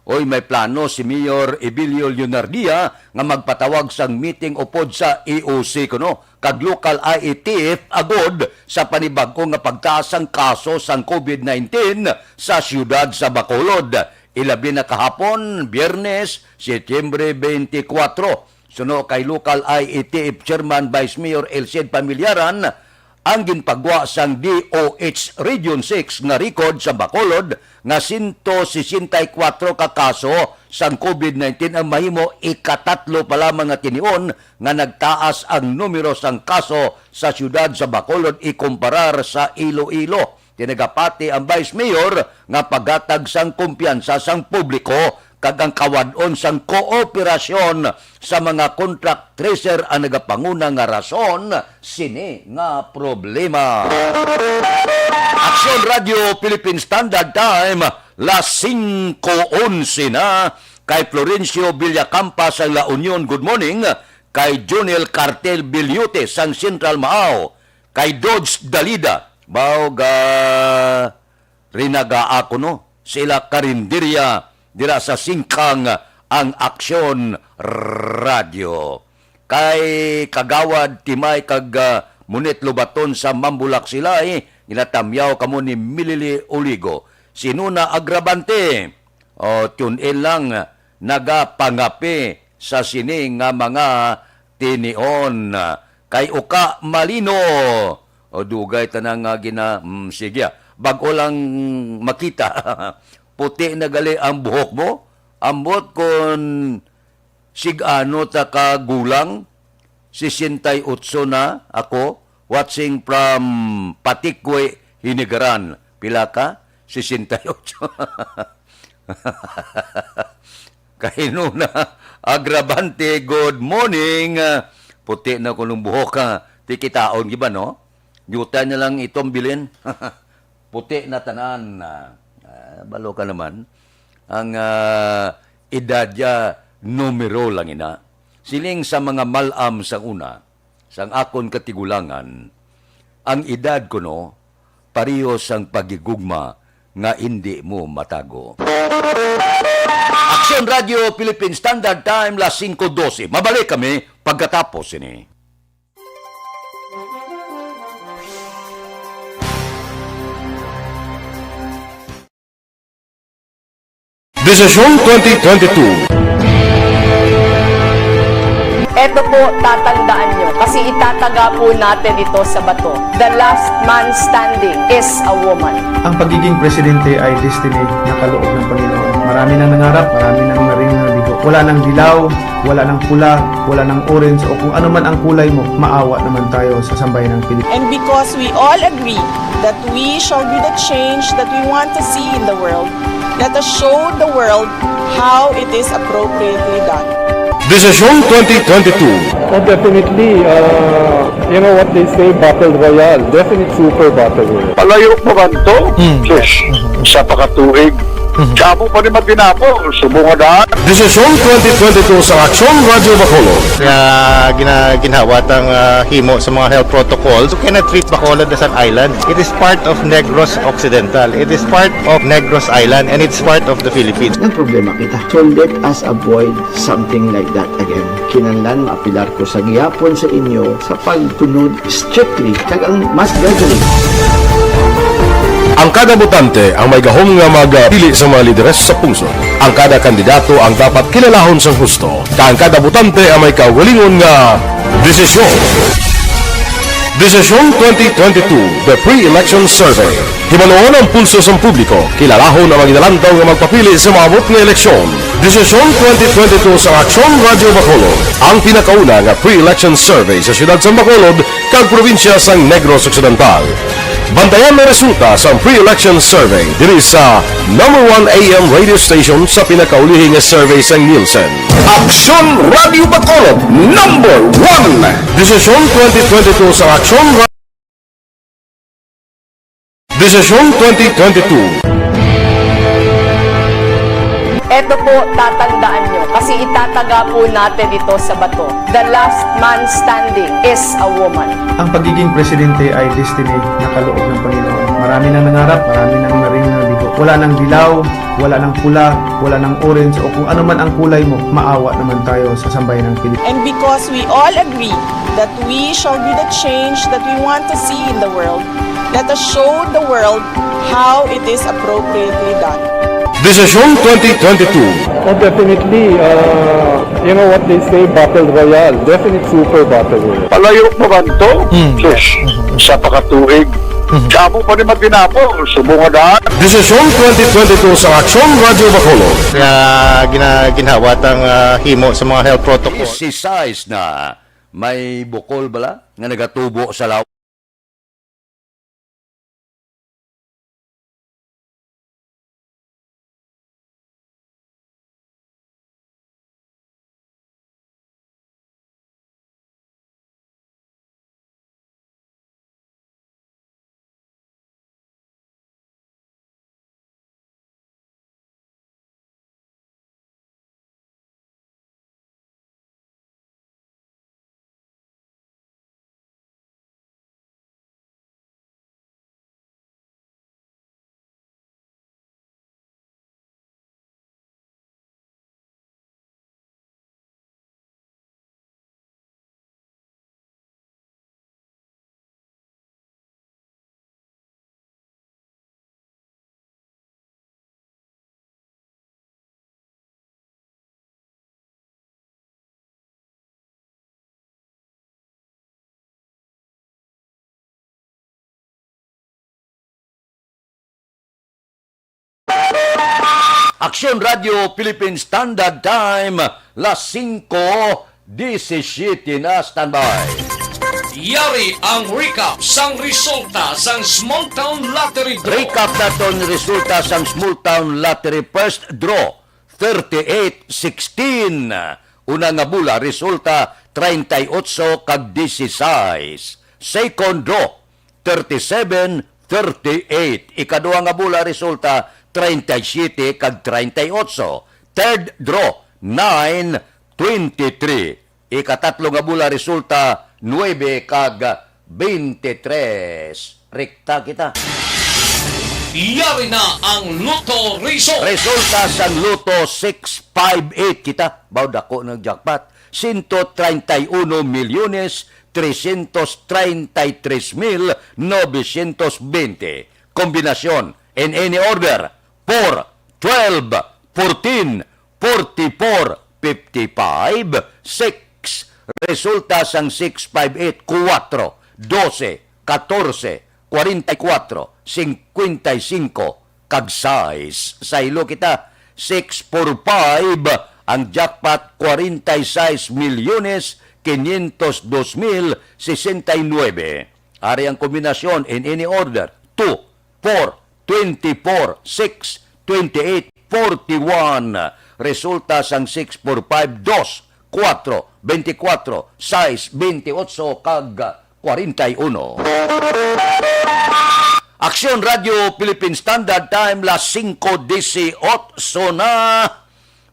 Oy, may plano si Mayor Ebilio Leonardia nga magpatawag sang meeting upod sa E O C kuno kag local I A T F agod sa panibag-o nga pagtaas sang kaso sang COVID nineteen sa siyudad sa Bacolod. Ilabi na kahapon, Biyernes, Setyembre twenty-four. Suno kay local I A T F Chairman Vice Mayor Elcid Familiaran, ang ginpagwa sang D O H Region six nga record sa Bacolod nga sento sesenta y kuwatro ka kaso sang COVID nineteen ang mahimo ikatatlo pa lamang nga tinion nga nagtaas ang numero sang kaso sa siyudad sa Bacolod ikumparar sa Iloilo. Tinagapati ang Vice Mayor nga paghatag sang kumpiyansa sang publiko kag ang kawad-on sang kooperasyon sa mga contact tracer ang nagapanguna nga rason sini nga problema. Aksyon Radyo Philippine Standard Time, las singko onse na. Kay Florencio Villacampa sang La Union, good morning. Kay Jonel Cartel Biliote sang Central Maaw. Kay Dodge Dalida, baw ga rinagaa kuno sila karinderya dira sa Singkang ang Aksyon Radyo. Kay Kagawad Timay kag, ah, Munit Lubaton sa Mambulak sila, eh, ginatamyaw kamo ni Milili Oligo. Sino na agravante? O, tune in lang, nagapangapi sa sini nga mga tinion. Kay uka malino. O, dugay ta na nga gina-, mm, sige, ah. Bag-o lang makita. Puti na gali ang buhok mo. Ambot kon sig-ano ta ka gulang. Sesenta y ocho na ako, watching from Patikwe, Hinigaran. Pila ka? Sesenta y ocho. Kahinuna, agravante, good morning. Ah, puti na kuno ang buhok, ha. Ti kitaon, di ba, no? Yuta na lang itong bilin. Puti na tanan. Ah, ah, balo ka naman. Ang, ah, edad ya, numero lang ina. Siling sa mga mal-am sang una, sang akon katigulangan, ang edad kuno, pareho sang paghigugma nga indi mo matago. Aksyon Radyo Philippine Standard Time, las singko dose. Mabalik kami pagkatapos sini. Desisyon twenty twenty-two. Eto po, tatandaan nyo, kasi itataga po natin ito sa bato. The last man standing is a woman. Ang pagiging presidente ay destiny na kaloob ng Panginoon. Marami nang nangarap, marami nang naring nabigo. Wala nang dilaw, wala nang pula, wala nang orange, o kung ano man ang kulay mo, maawa naman tayo sa sambayanang Pilipino. And because we all agree that we shall be the change that we want to see in the world, let us show the world how it is appropriately done. Desisyon twenty twenty-two. Oh, definitely, uh, you know what they say, battle royale. Definite super battle royale. Palayo pa ba to? Hmm. Sus, isa pa ka tuig. Siya mo pa ni matinapol, subong nga daan. Desisyon twenty twenty-two sa Aksyon Radyo Bacolod. Nga gina-, ginhawa tang, ah, himo sa mga health protocols, you cannot treat Bacolod as an island. It is part of Negros Occidental. It is part of Negros Island, and it's part of the Philippines. Ang problema kita. So let us avoid something like that again. Kinahanglan maapilar ko sa gihapon sa inyo sa pagsunod strictly kag ang mas gagaling. Ang kada botante ang may gahom nga magpili sa mga lideres sa pungsod. Ang kada kandidato ang dapat kilalahon sang husto, kag ang kada botante ang may kaugalingon nga desisyon. Desisyon twenty twenty-two, The Pre-Election Survey. Hibaluon ang pulso sang publiko, kilalahon ang mga ginalantaw nga magpapili sa maabot nga eleksyon. Desisyon twenty twenty-two sa Aksyon Radyo Bacolod, ang pinakauna nga pre-election survey sa siyudad sang Bacolod kag probinsya sang Negros Occidental. Bantayan ang resulta sang pre-election survey diri sa number one A M radio station sa pinakaulihi nga survey sang Nielsen. Aksyon Radyo Bacolod, number one. Desisyon twenty twenty-two sa Aksyon Ra- Desisyon twenty twenty-two. Eto po, tatandaan nyo, kasi itataga po natin ito sa bato. The last man standing is a woman. Ang pagiging presidente ay destiny na kaloob ng Panginoon. Marami nang nangarap, marami nang naring nabigo. Wala nang dilaw, wala nang pula, wala nang orange, o kung ano man ang kulay mo, maawa naman tayo sa sambayan ng Pilipinas. And because we all agree that we shall be the change that we want to see in the world, let us show the world how it is appropriately done. Desisyon twenty twenty-two. Oh, definitely. Uh, you know what they say, battle royale. Definitely super battle royale. Palayo pa man to? Sus, sa pakatuig. Damo pa ni matinapo, subong nga daan. Desisyon twenty twenty-two sa Aksyon Radyo Bacolod. Nga gina, ginhawat ang ah, himo sa mga health protocol. Disisais na may bukol bala nga nagatubo sa lawas. Aksyon Radyo Philippine Standard Time, las singko disisiete na. Standby. Yari ang recap sang resulta sang Small Town Lottery Draw. Recap naton resulta sang Small Town Lottery First Draw, thirty-eight sixteen. Una nga bola, resulta treinta y ocho kag dieciséis. Second draw, thirty-seven thirty-eight. Ikaduha nga bola, resulta treinta y siete kag treinta y ocho. Third draw, nine twenty-three. Ikatatlo nga bola, resulta nuebe kag bente tres. Rekta kita. Yari na ang Lotto Result. Resulta sang Lotto six five eight kita. Baw dako ng jackpot. Sento treinta y uno milyones trescientos treinta y tres mil novecientos veinte. Kombinasyon in any order: four, twelve, fourteen, forty-four, fifty-five, six. Resulta sang six five eight, kuwatro, dose, katorse, kwarenta y kuwatro, singkwenta y singko, kag sais. Saylo kita, six four five, ang jackpot, kwarenta y sais milyones quinientos dos mil sesenta y nuebe. Ari ang kombinasyon in any order: two, four, twenty-four, six, twenty-eight, forty-one. Resulta sang six four five, dos, kuwatro, bente kuwatro, sais, bente otso, kag kwarenta y uno. Aksyon Radyo Philippine Standard Time, las singko dieciocho na.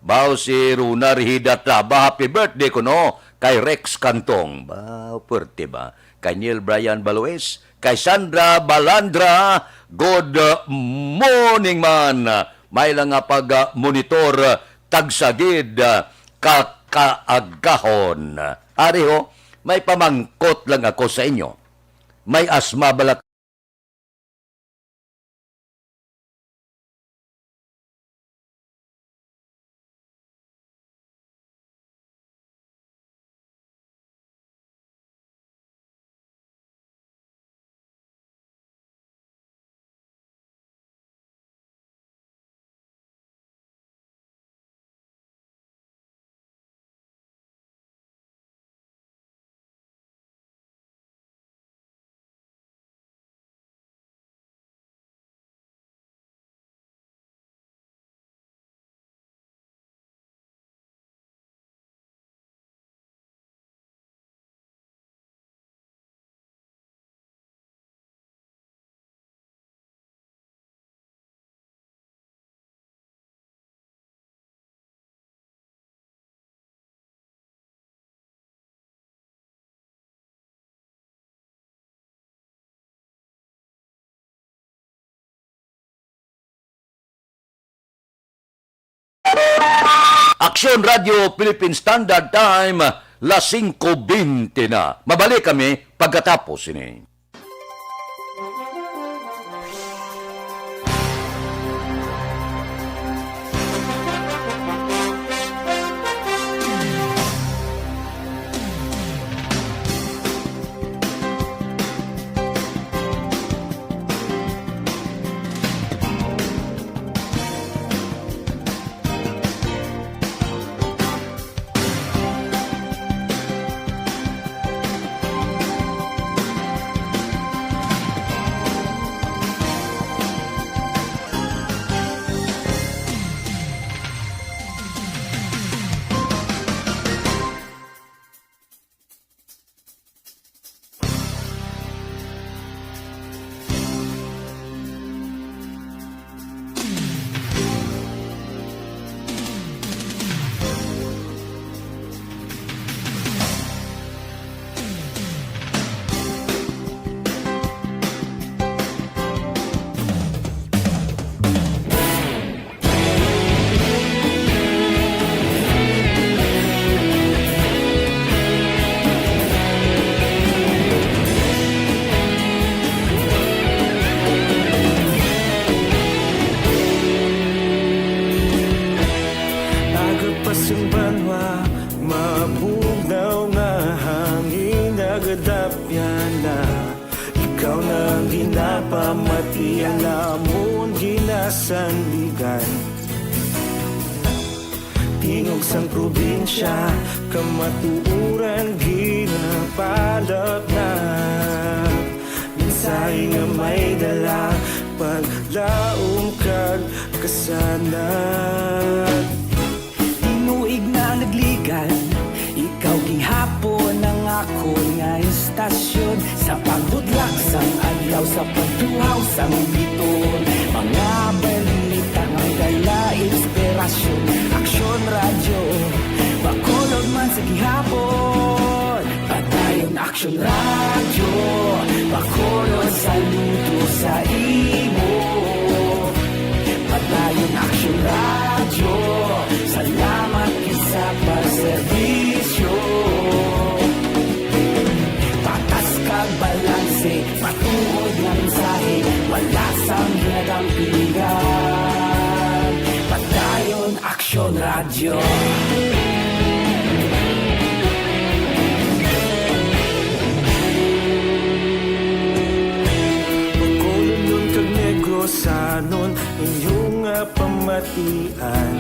Baw si Runa Rihida Tlaba, happy birthday kuno kay Rex Cantong. Baw, pwerte ba? Kay Neil Brian Baloes, kay Sandra Balandra, good morning man. May lang nga pag-monitor, tagsagid, ka kaagahon. Ari ho, may pamangkot lang ako sa inyo. May asma bala Aksyon Radio Philippine Standard Time, las singko bente na. Mabalik kami pagkatapos sini. Aga pa sing banwa, mabugnaw nga hangin nagadapyan na. Ikaw na ang ginapamati, ang amon ginasandigan. Tingog sang probinsya, kamatuoran ginapalatnat. Mensahe nga may dala, paglaom kag kasanag. Tinuig na nagligan, ikaw gihapon ang akon nga istasyon. Sa paghudlak sang adlaw, sa pagtuhaw sang bituon, mga balita nga dala inspirasyon. Aksyon Radyo, Bacolod man sa gihapon. Padayon Aksyon Radyo, Bacolod, saludo sa imo. Padayon Aksyon Radyo, salamat gid sa pagserbisyo. Patas kag balanse, matuod nga mensahe, wala sang ginadampingan. Padayon Aksyon Radyo. Bacolodnon kag Negrosanon, inyo nga pamatian.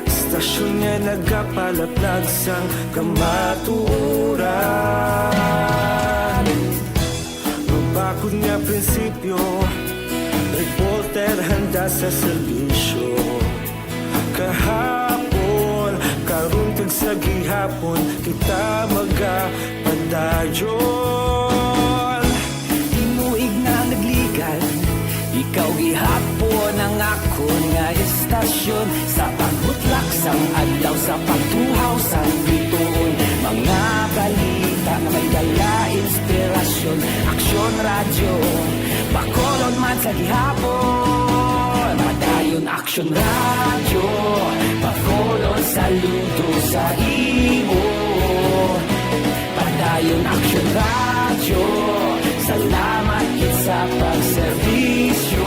Istasyon nga nagapalaplag sang kamatuoran. Mabakod nga prinsipyo, reporter handa sa serbisyo. Kahapon, karon kag sa gihapon, kita magapadayon. Tinuig na nagligan, ikaw gihapon ang akon nga istasyon. Sa pagbutlak sang adlaw, sa pagtuhaw sang bituon, mga balita nga may dala inspirasyon. Aksyon Radyo, Bacolod man sa gihapon. Padayon Aksyon Radyo, Bacolod, saludo sa imo. Padayon Aksyon Radyo, salamat gid sa pagserbisyo.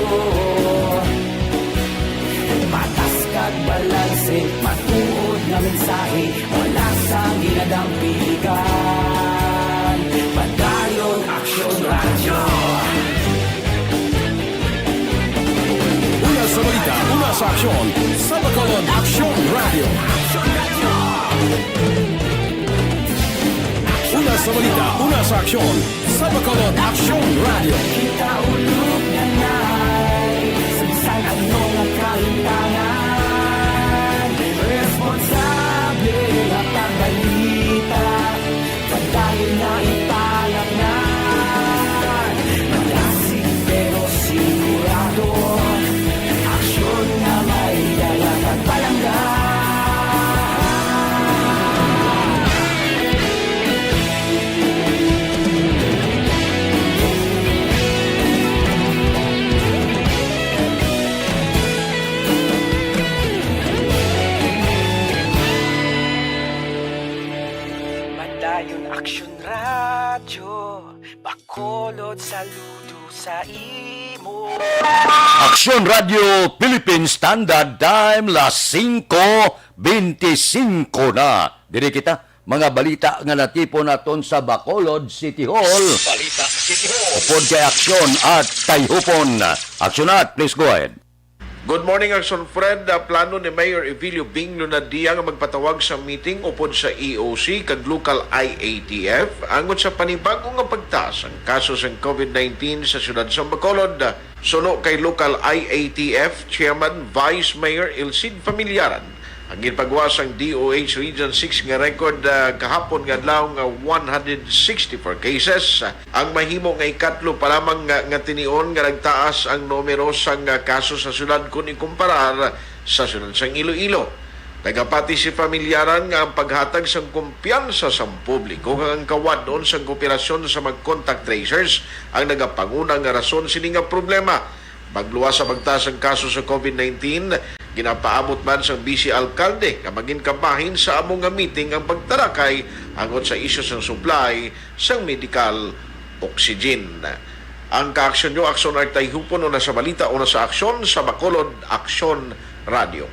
Matas kag balanse, matuod nga mensahe, wala sang ginadampiligan. Padayon Aksyon Radyo. Una sa balita, una sa aksyon, sa Bacolod Aksyon Radyo. Una sa balita, una sa aksyon, sa Bacolod Aksyon Radyo. Kita ulog na nai, sa bisan ano nga kalimtangan, responsable nga pagbalita. Padayon na ipangatnan, malasig pero sigurado, aksyon nga may dala kag palangga. Padayon Aksyon Radyo, Bacolod, saludo sa imo. Aksyon Radyo Philippine Standard Time, las singko bente singko na. Diri kita, mga balita nga natipon naton sa Bacolod City Hall. Balita City Hall. Upod kay Aksyon Art Tayhupon. Aksyon Art, please go ahead. Good morning, Aksyon Fred. Ah, plano ni Mayor Evilio Bing Lunadia nga magpatawag sa meeting upod sa E O C kag local I A T F angot sa panibago nga pagtaas ang kaso sang COVID nineteen sa siyudad sang Bacolod. Suno kay local I A T F Chairman Vice Mayor Elcid Familiaran, ang ginpagwa sang D O H Region six nga record, ah, kahapon nga adlaw nga one hundred sixty-four cases, ang mahimo nga ikatlo pa lamang nga, nga tinion nga nagtaas ang numero sang, ah, kaso sa syudad kon ikumparar sa syudad sang Iloilo. Nagapati si Familiaran nga ang paghatag sang kumpiyansa sang publiko kag ang kawad-on sang kooperasyon sa mga contact tracers ang nagapanguna nga rason sini nga problema. Magluwas sa pagtaas sang kaso sa COVID nineteen, ginapaabot man sang Vice Alkalde nga magin kabahin sa amo nga meeting ang pagtarakay angot sa isyu sang supply sang medical oxygen. Ang kaaksyon nyo, Aksyon Art Tayhupon, una sa balita, una sa aksyon, sa Bacolod, Aksyon Radio.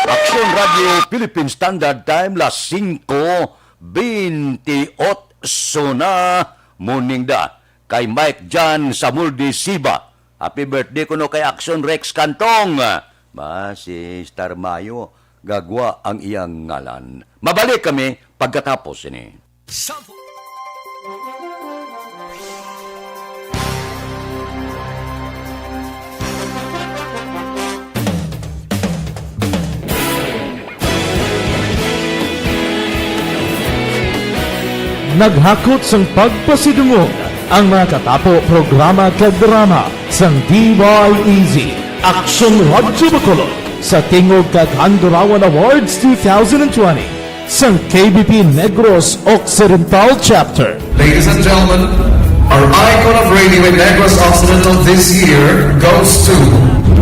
Aksyon Radio Philippine Standard Time, las singko bente otso na, morning da. Kay Mike Jan Samuldi Siba. Happy birthday kuno kay Aksyon Rex Cantong. Ma, si Star Mayo, gagwa ang iyang ngalan. Mabalik kami pagkatapos ini. Naghakot sang pagpasidungog ang mga katapo programa kag drama sang D Y E Z, Aksyon Radyo Bacolod, sa Tingog kag Handurawan Awards two thousand and twenty sang K B P Negros Occidental Chapter. Ladies and gentlemen, our icon of radio in Negros Occidental this year goes to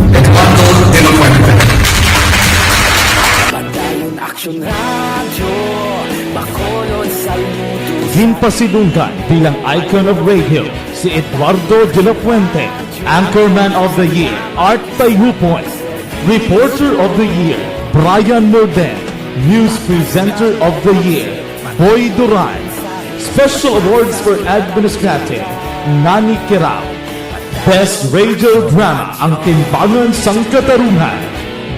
Eduardo de la Fuente. Padayon Aksyon Radyo, Bacolod, saludo. Ginpasidunggan bilang icon of radio si Eduardo de la Fuente, Anchorman of the Year, Art Tayhupon, Reporter of the Year, Brian Murden, News Presenter of the Year, Boy Duran, Special Awards for Administrative, Nani Kirao, Best Radio Drama, Ang Timbangan sang Katarungan,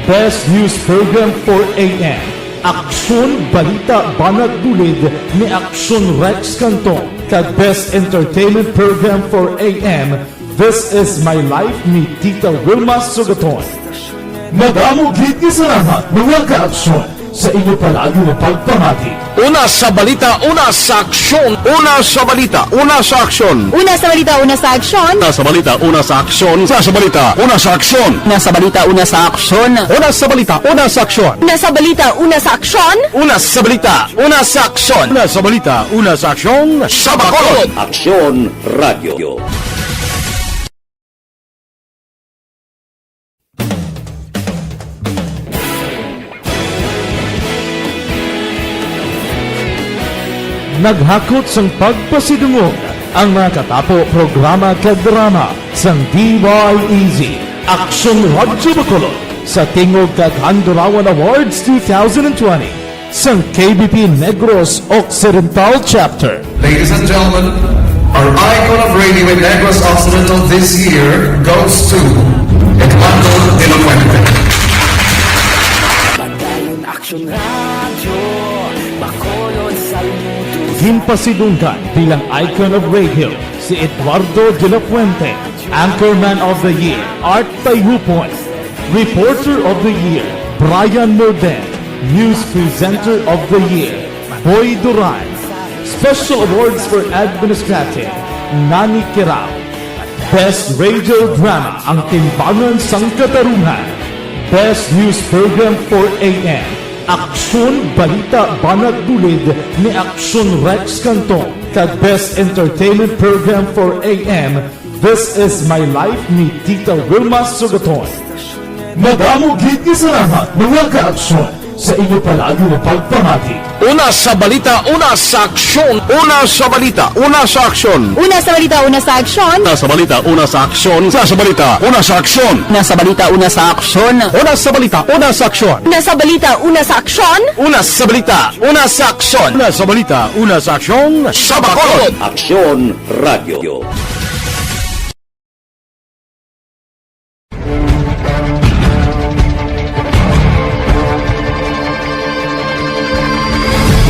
Best News Program for A M, Aksyon Balita Banat Bulid ni Aksyon Rex Cantong, kag Best Entertainment Program for A M, This Is My Life ni Tita Wilma Sugaton. Madamo gid nga salamat, mga kaaksyon, sa inyo palagi nga pagpamati. Una sa balita, una sa aksyon. Una sa balita, una sa aksyon. Una sa balita, una sa aksyon. Una sa balita, una sa aksyon. Una sa balita, una sa aksyon. Una sa balita, una sa aksyon. Una sa balita, una sa aksyon. Una sa balita, una sa aksyon. Una sa balita, una sa aksyon. Una sa balita, una sa aksyon. Sa Bacolod. Aksyon Radio. Naghakot sang pagpasidungog ang mga katapo programa kag drama sang D Y E Z, Aksyon Radyo Bacolod, sa Tingog kag Handurawan Awards two thousand twenty sang K B P Negros Occidental Chapter. Ladies and gentlemen, our icon of radio in Negros Occidental this year goes to Eduardo de la Fuente. Padayon Aksyon Radyo, Bacolod, saludo. Ginpasidunggan bilang icon of radio si Eduardo de la Fuente, Anchorman of the Year, Art Tayhupon, Reporter of the Year, Brian Morden, News Presenter of the Year, Boy Duran, Special Awards for Administrative, Nani Kirao, Best Radio Drama, Ang Timbangan sang Katarungan, Best News Program for A M, Aksyon Balita Banat Bulid ni Aksyon Rex Cantong, kag Best Entertainment Program for A M, This Is My Life ni Tita Wilma Sugaton. Madamo gid nga salamat, mga kaaksyon, sa inyo palagi nga pagpamati. Una sa balita, una sa aksyon. Una sa balita, una sa aksyon. Una sa balita, una sa aksyon. Una sa balita, una sa aksyon. Una sa balita, una sa aksyon. Una sa balita, una sa aksyon. Una sa balita, una sa aksyon. Una sa balita, una sa aksyon. Una sa balita, una sa aksyon. Una sa balita, una sa aksyon. Sa Bacolod. Aksyon Radio.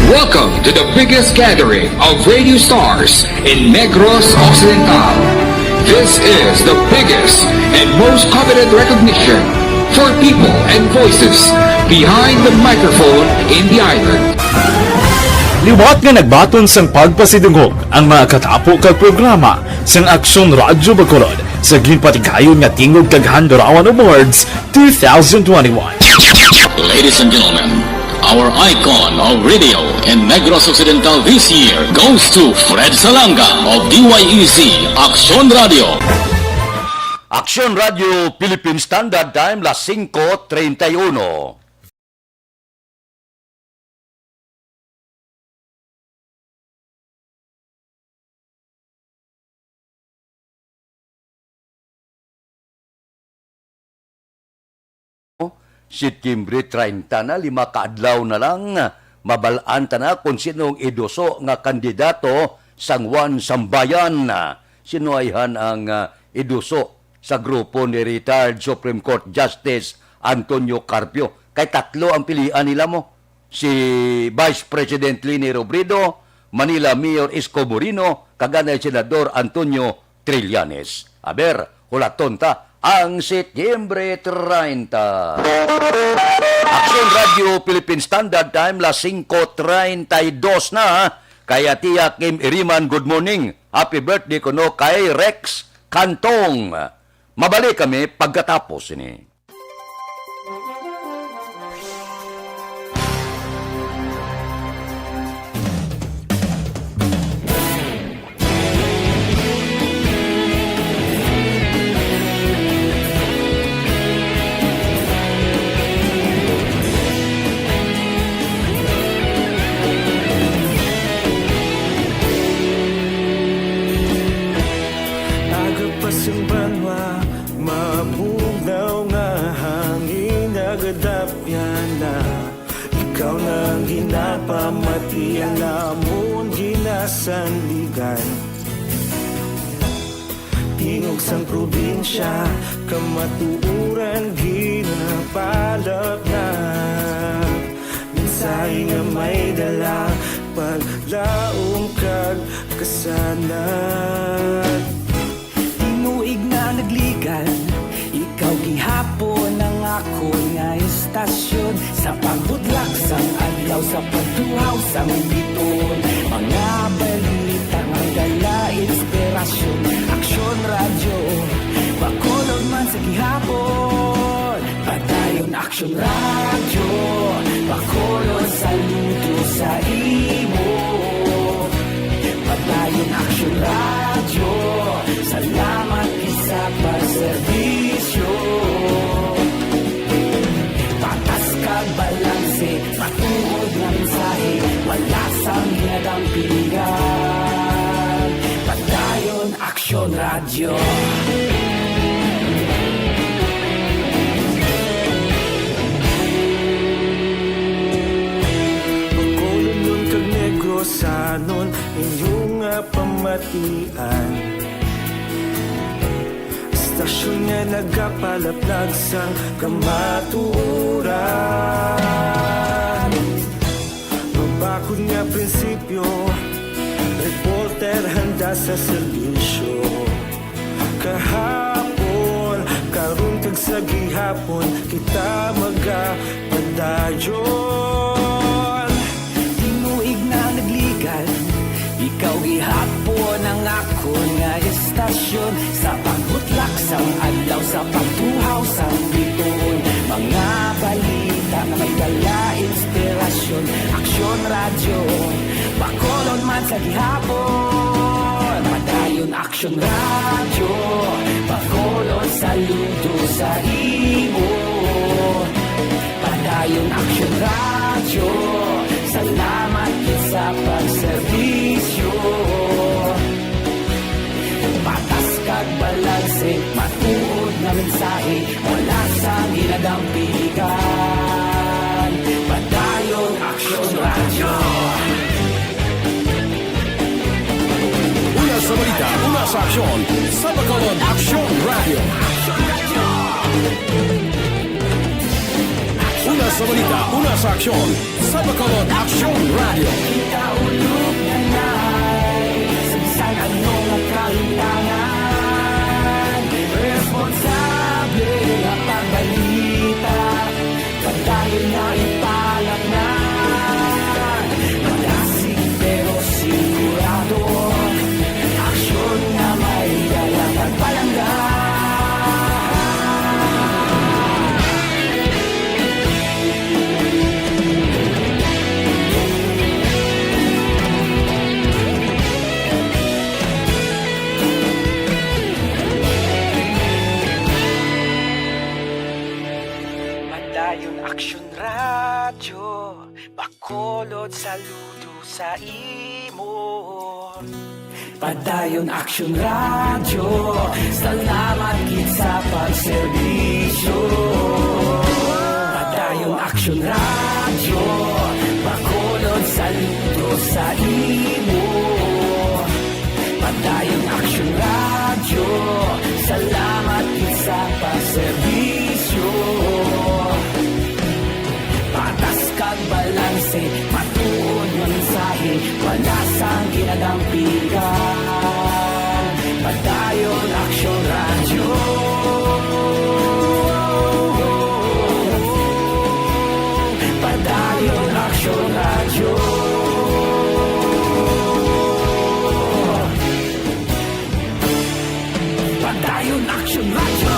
Welcome to the biggest gathering of radio stars in Negros Occidental. This is the biggest and most coveted recognition for people and voices behind the microphone in the island. Liwat nga nagbaton sang pagpasidungog ang mga katapo kag programa sang Aksyon Radyo Bacolod sa ginpatigayon nga Tingog kag Handurawan Awards two thousand twenty-one. Ladies and gentlemen, our icon of radio in Negros Occidental this year goes to Fred Salanga of D Y E Z Aksyon Radio. Aksyon Radio Philippine Standard Time, las singko treinta y uno. Septyembre treinta na, lima ka adlaw na lang. Mabal-an ta na kon sino ang iduso nga kandidato sang One Sambayan. Sino ayhan ang, ah, iduso sa grupo ni retired Supreme Court Justice Antonio Carpio? Kay tatlo ang pilian nila mo. Si Vice President Leni Robredo, Manila Mayor Isko Moreno, kag anay Senador Antonio Trillanes. Aber, hulaton ta ang Setyembre treinta. Aksyon Radio Philippine Standard Time, las singko treinta y dos na. Kay Tia Kim Iriman, good morning. Happy birthday kuno kay Rex Cantong. Mabalik kami pagkatapos ini. Aga pa sang banwa, mabugnaw nga hangin, nagadapyan na. Ikaw na ang ginapamati, ang amon ginasandigan. Tingog sang probinsya, kamatuoran ginapalapnap. Mensahe nga may dala, paglaom kag kasanag. Tinuig na nagligan, ikaw gihapon ang akon nga istasyon. Sa pagbudlak sang adlaw, sa pagtuhaw sang biton, mga balita nga dala inspirasyon. Aksyon Radyo, Bacolod man sa gihapon. Padayon Aksyon Radyo, Bacolod, saludo sa imo. Padayon Aksyon Radyo, salamat gid sa pagserbisyo. Patas kag balanse, matuod nga mensahe, wala sang ginadamping. Radyo. Bacolodnon kag Negrosanon, inyo nga pamatian. Estasyon nga nagapalaplag sang kamatuoran. Mabakod nga prinsipyo, reporter handa sa serbisyo. Kahapon, karon kag sa gihapon, kita magapadayon. Tinuig na nagligal, ikaw gihapon ang akon nga estasyon. Sa pagbutlak sang adlaw, sa pagtuhaw sang bituon, mga balita nga may dala inspirasyon. Aksyon Radyo, Bacolod man sa gihapon. Padayon Aksyon Radyo, Bacolod saludo sa imo. Padayon Aksyon Radyo, salamat gid sa pagserbisyo. Patas kag balanse, matuod nga mensahe, wala sang ginadampigan. Padayon Aksyon Radyo. Una sa balita, una sa aksyon, sa Bacolod Aksyon Radyo. Una sa balita, una sa aksyon, sa Bacolod Aksyon Radyo. Kita ulog na nai, sa bisan ano nga kahitangan, responsable nga pagbalita. Padayon nga ipalatnan, madasig pero sigurado, aksyon nga may dala kag palangga. Padayon Aksyon Radyo, Bacolod saludo sa imo. Padayon Aksyon Radyo, salamat gid sa pagserbisyo. Padayon Aksyon Radyo, Bacolod saludo sa imo. Padayon Aksyon Radyo, salamat gid sa pagserbisyo. Patas kag balanse, matuod nga mensahe, wala sang ginadampigan. Padayon Aksyon Radyo. Padayon Aksyon Radyo. Padayon Aksyon Radyo.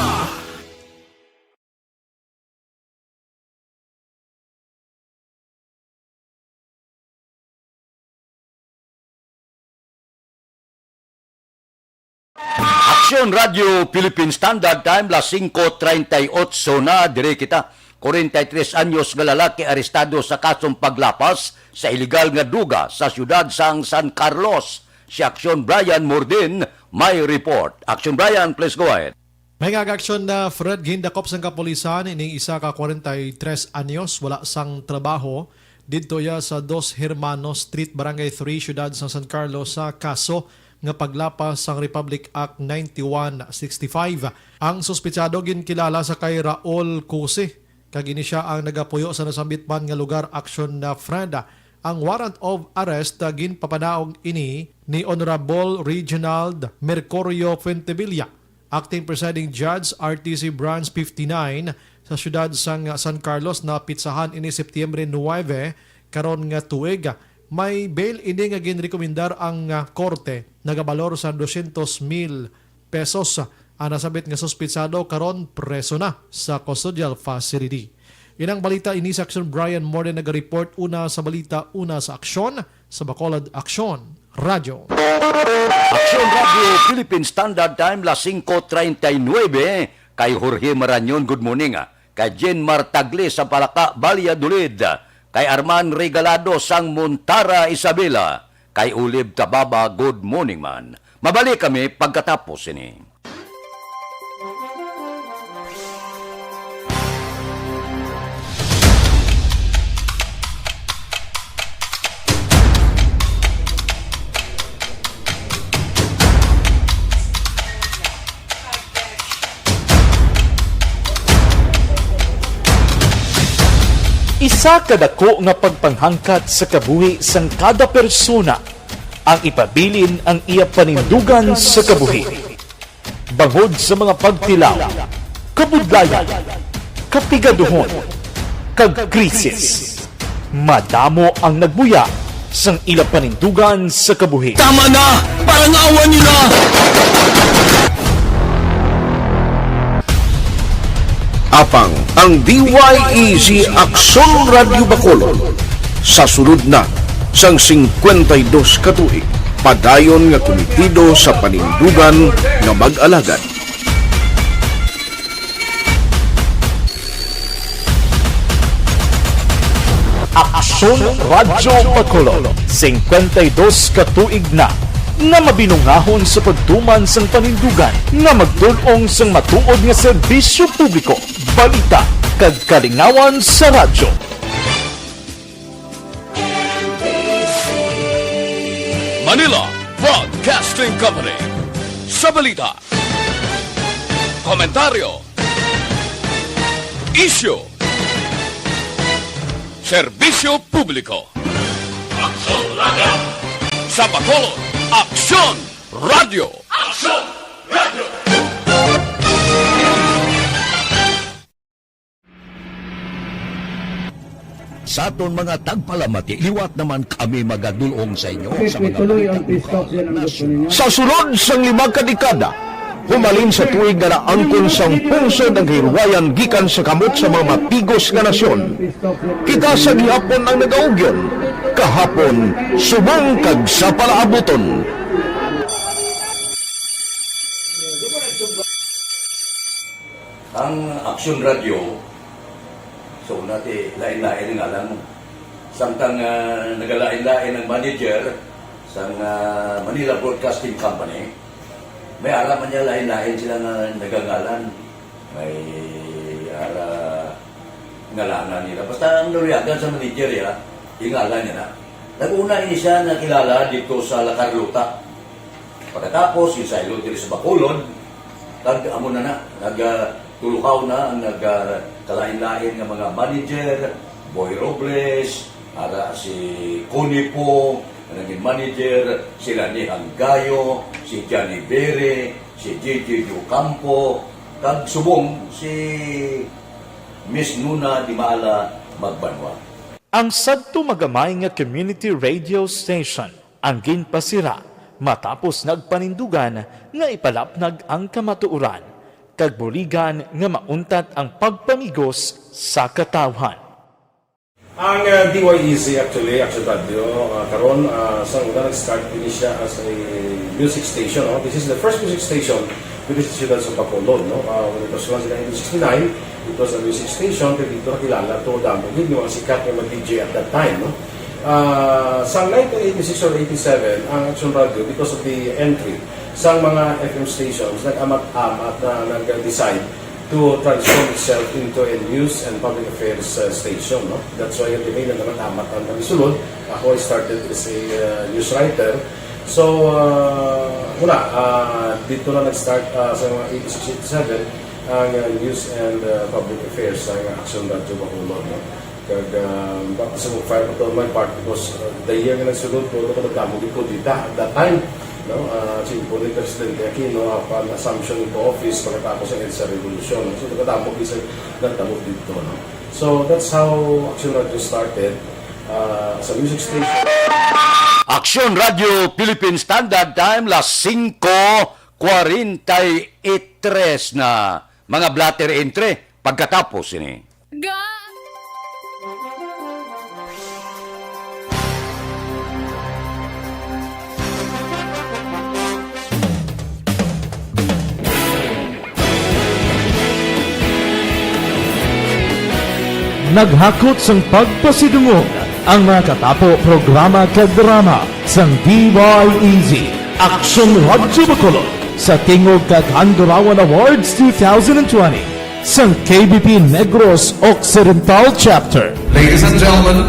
Aksyon Radyo Philippine Standard Time, las singko treinta y ocho na, diri kita. Kwarenta y tres anyos nga lalaki arestado sa kasong paglapas sa iligal nga duga sa siyudad sang San Carlos. Si Aksyon Brian Mordin may report. Aksyon Brian, please go ahead. May nga aksyon na Fred, gindakop sang kapulisan ining isa ka kwarenta y tres anyos wala sang trabaho didto ya sa Dos Hermanos Street, Barangay three, siyudad sang San Carlos, sa kaso nga paglapas sang Republic Act ninety-one sixty-five. Ang suspetsado ginkilala sa kay Raul Cusi, kag ini sia ang nagapuyo sa nasambit man nga lugar, aksyon na Fred. Ang warrant of arrest, ah, ginpapanaog ini ni Honorable Reginald Mercurio Fuentevilla, Acting Presiding Judge, R T C Branch fifty-nine, sa siyudad sang San Carlos, na pitsahan ini Setyembre nuebe, karon nga tuig. May bail ini nga ginrekomendar ang, ah, korte, nagabalor sa dosyentos mil pesos. Ang nasambit nga suspitsado karon preso na sa custodial facility. Inang balita ini sa Aksyon, Brian Morden naga-report. Una sa balita, una sa aksyon, sa Bacolod Aksyon Radyo. Aksyon Radyo Philippine Standard Time, las singko treinta y nuebe. Kay Jorge Marañon, good morning, ah. Kay Jenmar Tagle sa Palaka, Valladolid. Kay Arman Regalado sang Montara, Isabela. Kay Olive Tababa, good morning man. Mabalik kami pagkatapos sini. Isa ka dako nga pagpanghangkat sa kabuhi sang kada persona ang ipabilin ang iya panindugan sa kabuhi. Bangod sa mga pagtilaw, kabudlayan, kapigaduhon, kag krisis, madamo ang nagbuya sang ila panindugan sa kabuhi. Tama na! Parang awa niyo na! Apang ang D Y E Z Aksyon Radyo Bacolod sa sulod na sang singkwenta y dos ka tuig, padayon nga kumitido sa panindugan nga mag-alagad. Aksyon Radyo Bacolod, singkwenta y dos ka tuig na nga mabinungahon sa pagtuman sang panindugan nga magtul-ong sang matuod nga serbisyo publiko, balita, kag kalingawan sa radyo. Manila Broadcasting Company. Sa balita, komentaryo, isyu, serbisyo publiko. Aksyon Radyo! Sa Bacolod, Aksyon Radyo! Aksyon Radyo! Sa aton mga tagpalamati, liwat naman kami magadul-ong sa inyo sa mga balita buhaton nga nasyon. Sa sulod sang lima ka dekada, humalin sa tuig nga naangkon sang pungsod ang kahilwayan gikan sa kamot sa mga matigos nga nasyon, kita sa gihapon ang nagaugyon, kahapon, subong kag sa palaabuton. Ang Aksyon Radyo, so, una ti, lain-lain ang ngalan mo. Samtang, ah, nagalain-lain ang manager sang, ah, Manila Broadcasting Company, may ara man niya lain-lain sila nga nagangalan. May ara ngalanan nila. Basta ang naluyagan sa manager, ya, ingalan niya na. Nag-una ini siya nakilala dito sa La Carlota. Pagkatapos, yung saylo diri sa Bacolod, kag amo na na, nag, ah, tuluhaw na ang nag, ah, kalain-lain nga mga manager, Boy Robles, ara si Connie po, nga naging manager, sila ni Hanggayo, si Johnny Bere, si J J Ocampo, kag subong si Miss Nuna Dimala Magbanwa. Ang sadto magamay nga community radio station ang ginpasira matapos nagpanindugan nga ipalapnag ang kamatuoran, kag buligan nga mauntat ang pagpamigos sa katawhan. Ang, ah, D Y E Z actually, Action Radio, ah, karon, ah, sa una nag-start ini siya as a music station, no? This is the first music station within the siyudad sa Bacolod, no? Ah, when it was launched in nineteen sixty-nine, it was a music station, pero dito nakilala to, damo gid nga mga sikat nga mga D J at that time, no? Ah, sa nineteen eighty-six or eighty-seven, ang Action Radio, because of the entry sa mga F M stations, nag-amat-amat na nag-decide to transform itself into a news and public affairs, uh, station, no? That's why yung may nagkakatamat ang pagsulod. Ako, I started as a, uh, news writer. So, uh, wala, uh, dito na nag-start, uh, sa mga eighty-six, eighty-seven, ang, uh, news and, uh, public affairs sa Action Radio Bacolod, no? Kag, ah, ba, sa mga fire patrol, my part, because, ah, the year nga nagsulod ko, ako nagdamo gid ko dita at that time, no? Ah, si po ni Presidente Aquino, upon assumption into office, pagkatapos ang EDSA Revolution, no? So, nagdamo gid sa nagdamo dito, no? So, that's how Action Radio started, ah, sa music station. Action Radio Philippine Standard Time, las singko kwarenta y tres na, mga blatter entry, pagkatapos ini. Ga- Naghakot sang pagpasidungog ang mga katapo programa kag drama sang D Y E Z. Aksyon Radyo Bacolod sa Tingog kag Handurawan Awards two thousand twenty sang K B P Negros Occidental Chapter. Ladies and gentlemen,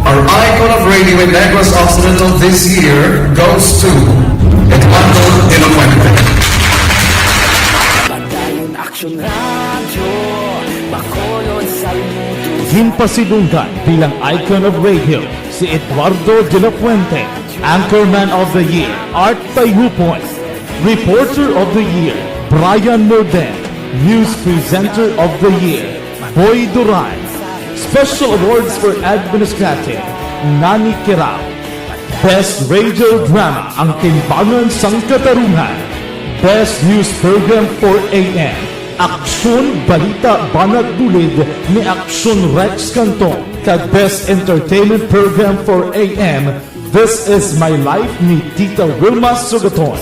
our icon of radio in Negros Occidental this year goes to Eduardo de la Fuente. Padayon Aksyon Radyo Bacolod, saludo. Ginpasidunggan bilang icon of radio si Eduardo de la Fuente, Anchorman of the Year, Art Tayhupon, Reporter of the Year, Brian Morden, News Presenter of the Year, Boy Duran, Special Awards for Administrative, Nani Kirao, Best Radio Drama, Ang Timbangan sang Katarungan, Best News Program four A M, Aksyon Balita Banat Bulid ni Aksyon Rex Cantong, kag Best Entertainment Program four A M, This Is My Life ni Tita Wilma Sugaton.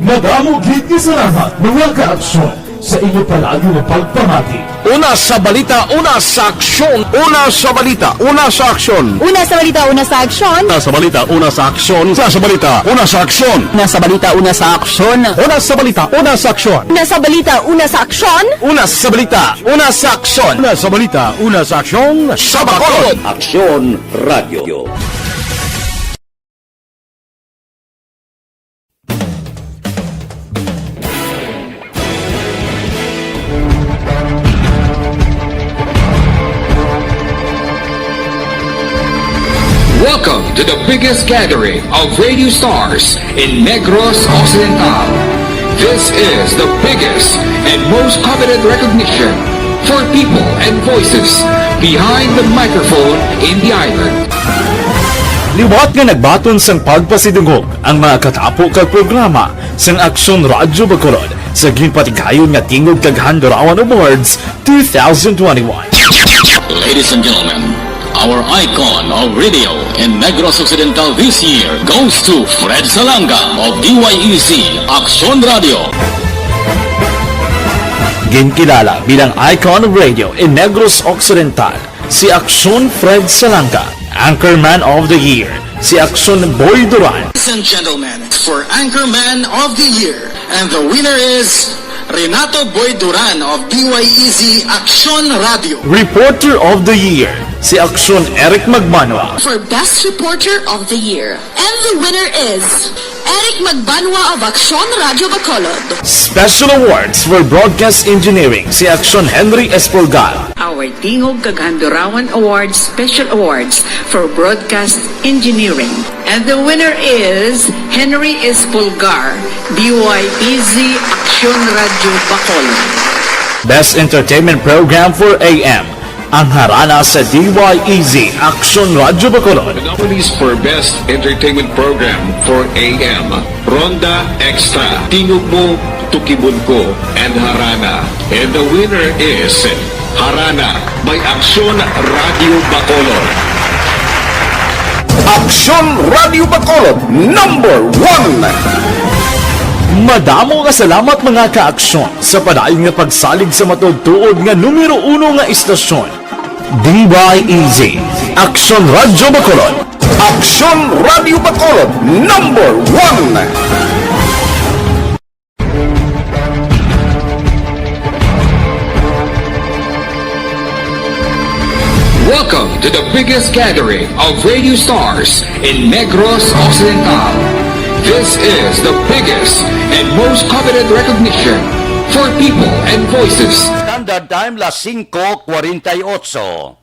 Madamo gid nga salamat, mga kaaksyon, sa inyo palagi nga pagpamati. Una sa balita, una sa aksyon. Una sa balita, una sa aksyon. Una sa balita, una sa aksyon. Una sa balita, una sa aksyon. Una sa balita, una sa aksyon. Una sa balita, una sa aksyon. Una sa balita, una sa aksyon. Una sa balita, una sa aksyon. Una sa balita, una sa aksyon. Una sa balita, una sa aksyon. Sa Bacolod. Aksyon Radio. Welcome to the biggest gathering of radio stars in Negros Occidental. This is the biggest and most coveted recognition for people and voices behind the microphone in the island. Liwat nga nagbaton sang pagpasidungog ang mga katapo kag programa sang Aksyon Radyo Bacolod sa ginpatigayon nga Tingog kag Handurawan Awards two thousand twenty-one. Ladies and gentlemen, our icon of radio in Negros Occidental this year goes to Fred Salanga of D Y E Z Aksyon Radio. Ginkilala bilang icon of radio in Negros Occidental si Aksyon Fred Salanga, Anchorman of the Year si Aksyon Boy Duran. Ladies and gentlemen, for Anchorman of the Year, and the winner is Renato Boy Duran of D Y E Z Aksyon Radio. Reporter of the Year si Aksyon Eric Magmanwa. For Best Reporter of the Year, and the winner is Eric Magbanwa of Aksyon Radyo Bacolod. Special Awards for Broadcast Engineering si Aksyon Henry Espolgar. Our Tingog kag Handurawan Awards Special Awards for Broadcast Engineering. And the winner is Henry Espolgar, D Y E Z Aksyon Radyo Bacolod. Best Entertainment Program for A M, Ang Harana sa D Y E Z Aksyon Radyo Bacolod. The nominees for Best Entertainment Program for A M, Ronda Extra, Tingog Mo, Tukibon Ko, and Harana. And the winner is Harana by Aksyon Radyo Bacolod. Aksyon Radyo Bacolod, number one. Madamo nga salamat, mga kaaksyon, sa padayon nga pagsalig sa matuod-tuod nga numero uno nga istasyon. D Y E Z, Aksyon Radyo Bacolod. Aksyon Radyo Bacolod, number one. Welcome to the biggest gathering of radio stars in Negros Occidental. This is the biggest and most coveted recognition for people and voices. Standard Time, las singko kwarenta y ocho.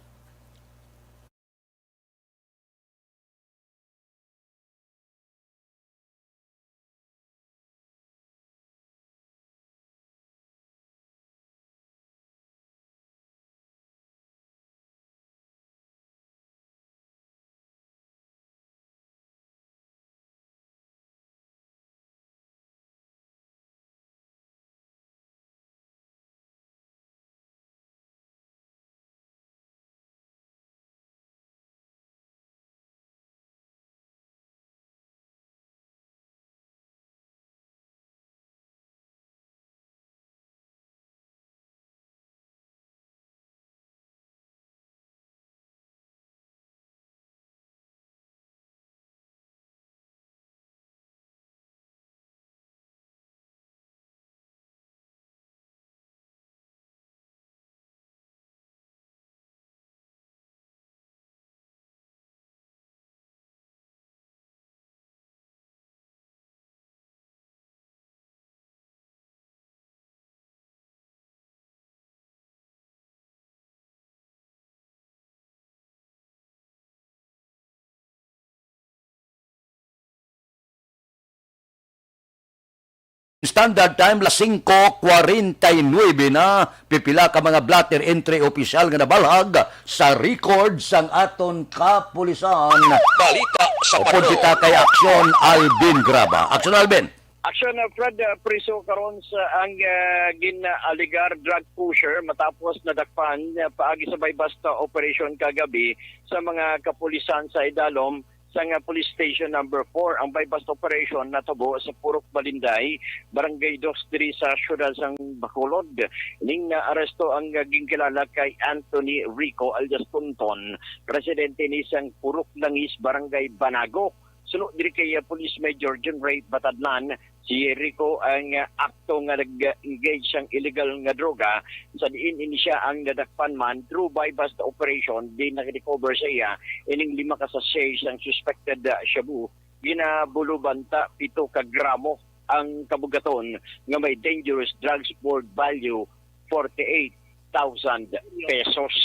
Standard Time, las singko kwarenta y nuebe na. Pipila ka mga blotter entry opisyal nga nabalhag sa record sang aton kapulisan. Balita sa Upod Patrol. Kita kay Aksyon Alvin Graba. Aksyon Alvin. Aksyon, uh, Fred, uh, priso karon sa ang, uh, gin-alegar drug pusher matapos nadakpan, uh, paagi sa buy-bust operation kagabi sa mga kapulisan sa idalom sang, uh, Police Station Number Four. Ang buy-bust operation natabo sa Purok Balinday, Barangay Dos, diri sa siyudad sang Bacolod. Ning naaresto ang, uh, ginkilala kay Anthony Rico alias Tonton, residente ni sang Purok Langis, Barangay Banago. Suno diri kay, uh, Police Major John Ray Batadlan, si Rico ang, uh, akto nga nag-engage sang illegal nga droga, sa diin ini siya ang nadakpan man through buy-bust operation. Di nakarecover sa iya ining lima ka sachet sang suspected, uh, shabu. Ginabulubanta pito ka gramo ang kabugaton nga may dangerous drugs worth value forty-eight thousand pesos.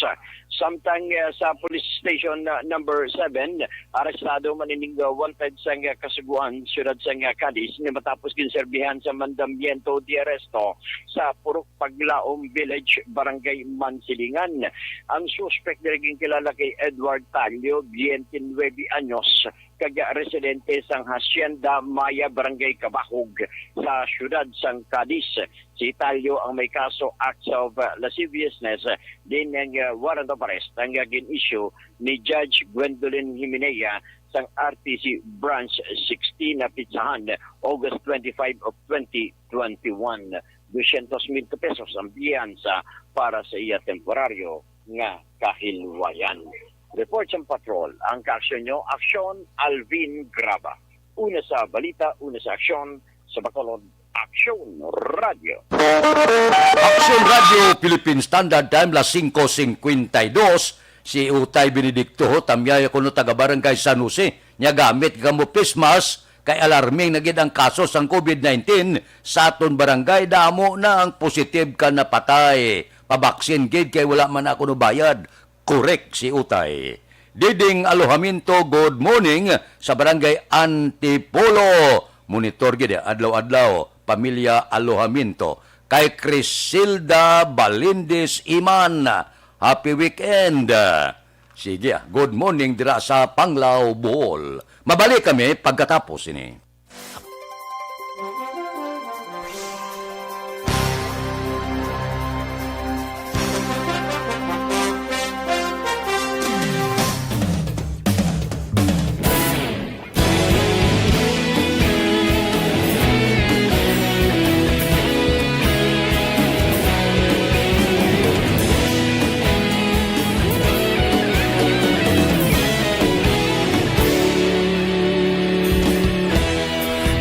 Samtang, uh, sa Police Station, uh, Number Seven, arestado man ining, uh, wanted sang, uh, kasugoan, siyudad sang, uh, Cadiz, nga matapos ginserbihan sa mandamiento de arresto sa Purok Paglaom Village, Barangay Mansilingan. Ang suspect diri ginkilala kay Edward Talio, twenty-nine anyos, kag residente sang Hacienda Maya, Barangay Cabahog, sa siyudad sang Cadiz. Si Talio ang may kaso acts of, uh, lasciviousness, uh, din ang, uh, warrant of arrest ang, uh, gin-issue ni Judge Gwendolyn Jimenea sang R T C Branch sixteen na pitsahan August twenty-five of twenty twenty-one. Dosyentos mil ka pesos ang piyansa para sa iya temporaryo nga kahilwayan. Report sang patrol, ang kaaksyon nyo, Aksyon Alvin Graba. Una sa balita, una sa aksyon, sa Bacolod, Aksyon Radio. Aksyon Radio, Philippine Standard Time, las singko singkwenta y dos. Si Utay Benedicto, ho, tamyaya kuno, taga Barangay San Jose. Nya gamit kamo face mask, kay alarming na gid ang kaso sang COVID nineteen sa aton barangay. Damo na ang positive ka napatay. Pabaksin gid kay wala man ako no bayad. Correct si Utay. Diding Alojamiento, good morning sa Barangay Antipolo. Monitor gid, eh, adlaw-adlaw, Pamilya Alojamiento. Kay Crisilda Balindis Iman, happy weekend. Sige, ah, good morning dira sa Panglao, Bohol. Mabalik kami pagkatapos ini.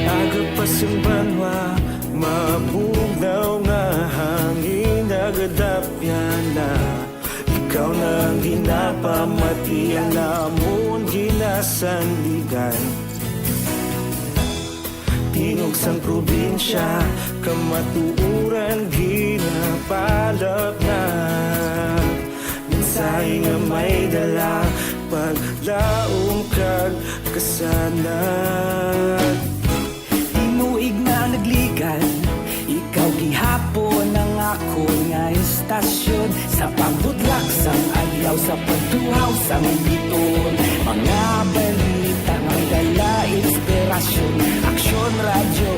Aga pa sang banwa, mabugnaw nga hangin nagadapyan na. Ikaw na ang ginapamati, ang amon ginasandigan. Tingog sang probinsya, kamatuoran ginapalapnag. Mensahe nga may dala, paglaom kag kasanag. Tinuig na nagligad, ikaw gihapon ang akon nga istasyon. Sa pagbudlak sang adlaw, sa pagtuhaw sang biton, mga balita nga dala inspirasyon. Aksyon Radyo,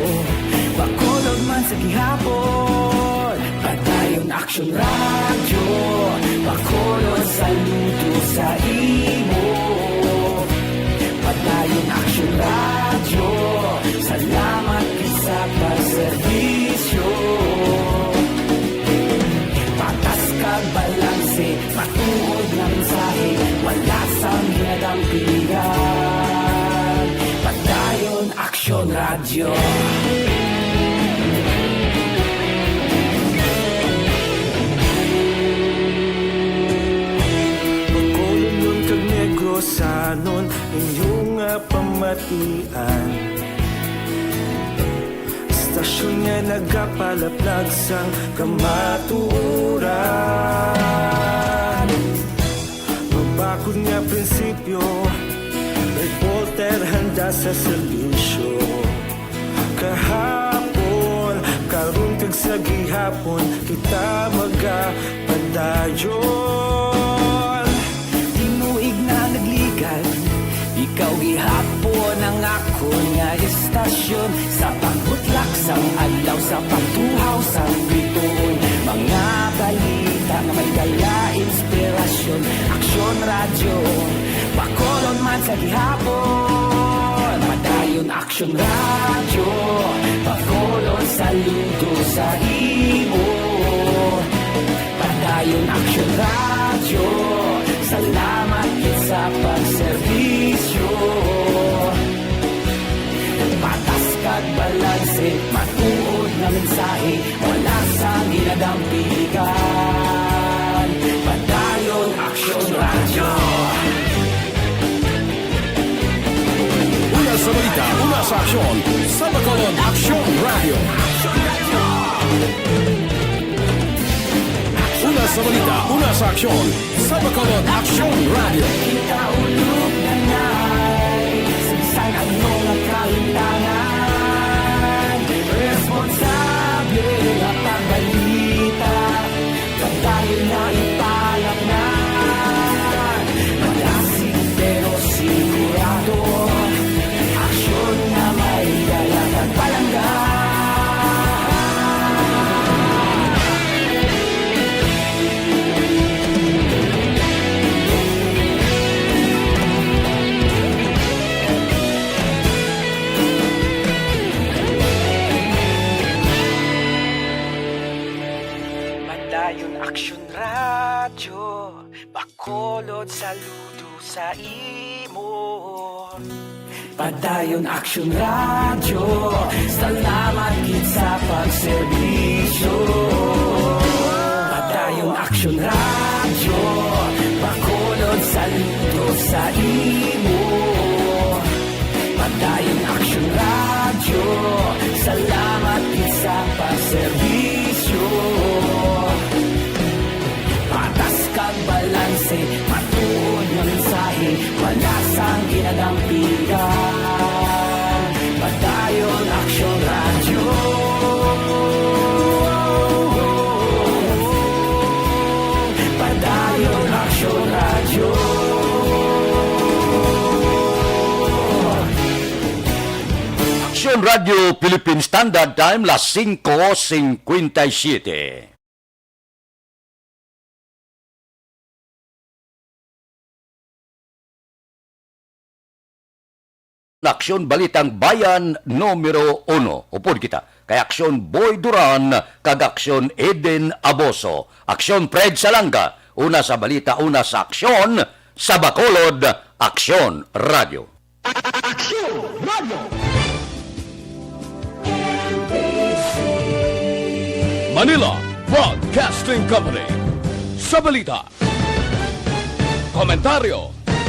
Bacolod man sa gihapon. Padayon Aksyon Radyo, Bacolod, saludo sa imo. Padayon Aksyon Radyo, salamat gid sa pagserbisyo. Patas kag balanse, matuod nga mensahe, wala sang ginadampigan. Padayon Aksyon Radyo. Bacolodnon kag Negrosanon, inyo nga pamatian. Istasyon nga nagapalaplag sang kamatuoran. Mabakod nga prinsipyo, reporter handa sa serbisyo. Kahapon, Sa gihapon kita magapadayon. Tinuig na nagligad, ikaw gihapon ang akon nga estasyon. Sa pagbutlak sang adlaw, sa pagtuhaw sang bituon, mga balita nga may dala inspirasyon. Aksyon Radyo, Bacolod man sa gihapon. Padayon Aksyon Radyo, Bacolod, saludo sa imo. Padayon Aksyon Radyo, salamat gid sa pagserbisyo. Patas kag balanse, matuod nga mensahe, wala sang ginadampigan. Padayon Aksyon Radyo. Una sa balita, una sa aksyon, sa Bacolod Aksyon Radyo. Una sa balita, una sa aksyon, sa Bacolod Aksyon Radyo. Kita ulog na nay, sa bisan ano nga kahimtangan, responsable nga pagbalita. Padayon na ipalapnan. Malasig pero sigurado. Aksyon nga may dala kag palangga. Padayon Aksyon Radyo, Bacolod, saludo sa imo. Padayon Aksyon Radyo, salamat gid sa pagserbisyo. Padayon Aksyon Radyo, Bacolod, saludo sa imo. Padayon Aksyon Radyo, salamat gid sa pagserbisyo. Patas kag balanse, matuod nga mensahe, wala sang ginadampigan. Padayon Aksyon Radyo. Padayon Aksyon Radyo. Aksyon Radyo Philippine Standard Time, las singko singkwenta y siyete. Aksyon Balitang Bayan numero uno. Upod kita kay Aksyon Boy Duran kag Aksyon Eden Aboso. Aksyon Fred Salanga, una sa balita, una sa aksyon, sa Bacolod, Aksyon Radyo. Aksyon Radyo. Manila Broadcasting Company. Sa balita, komentaryo,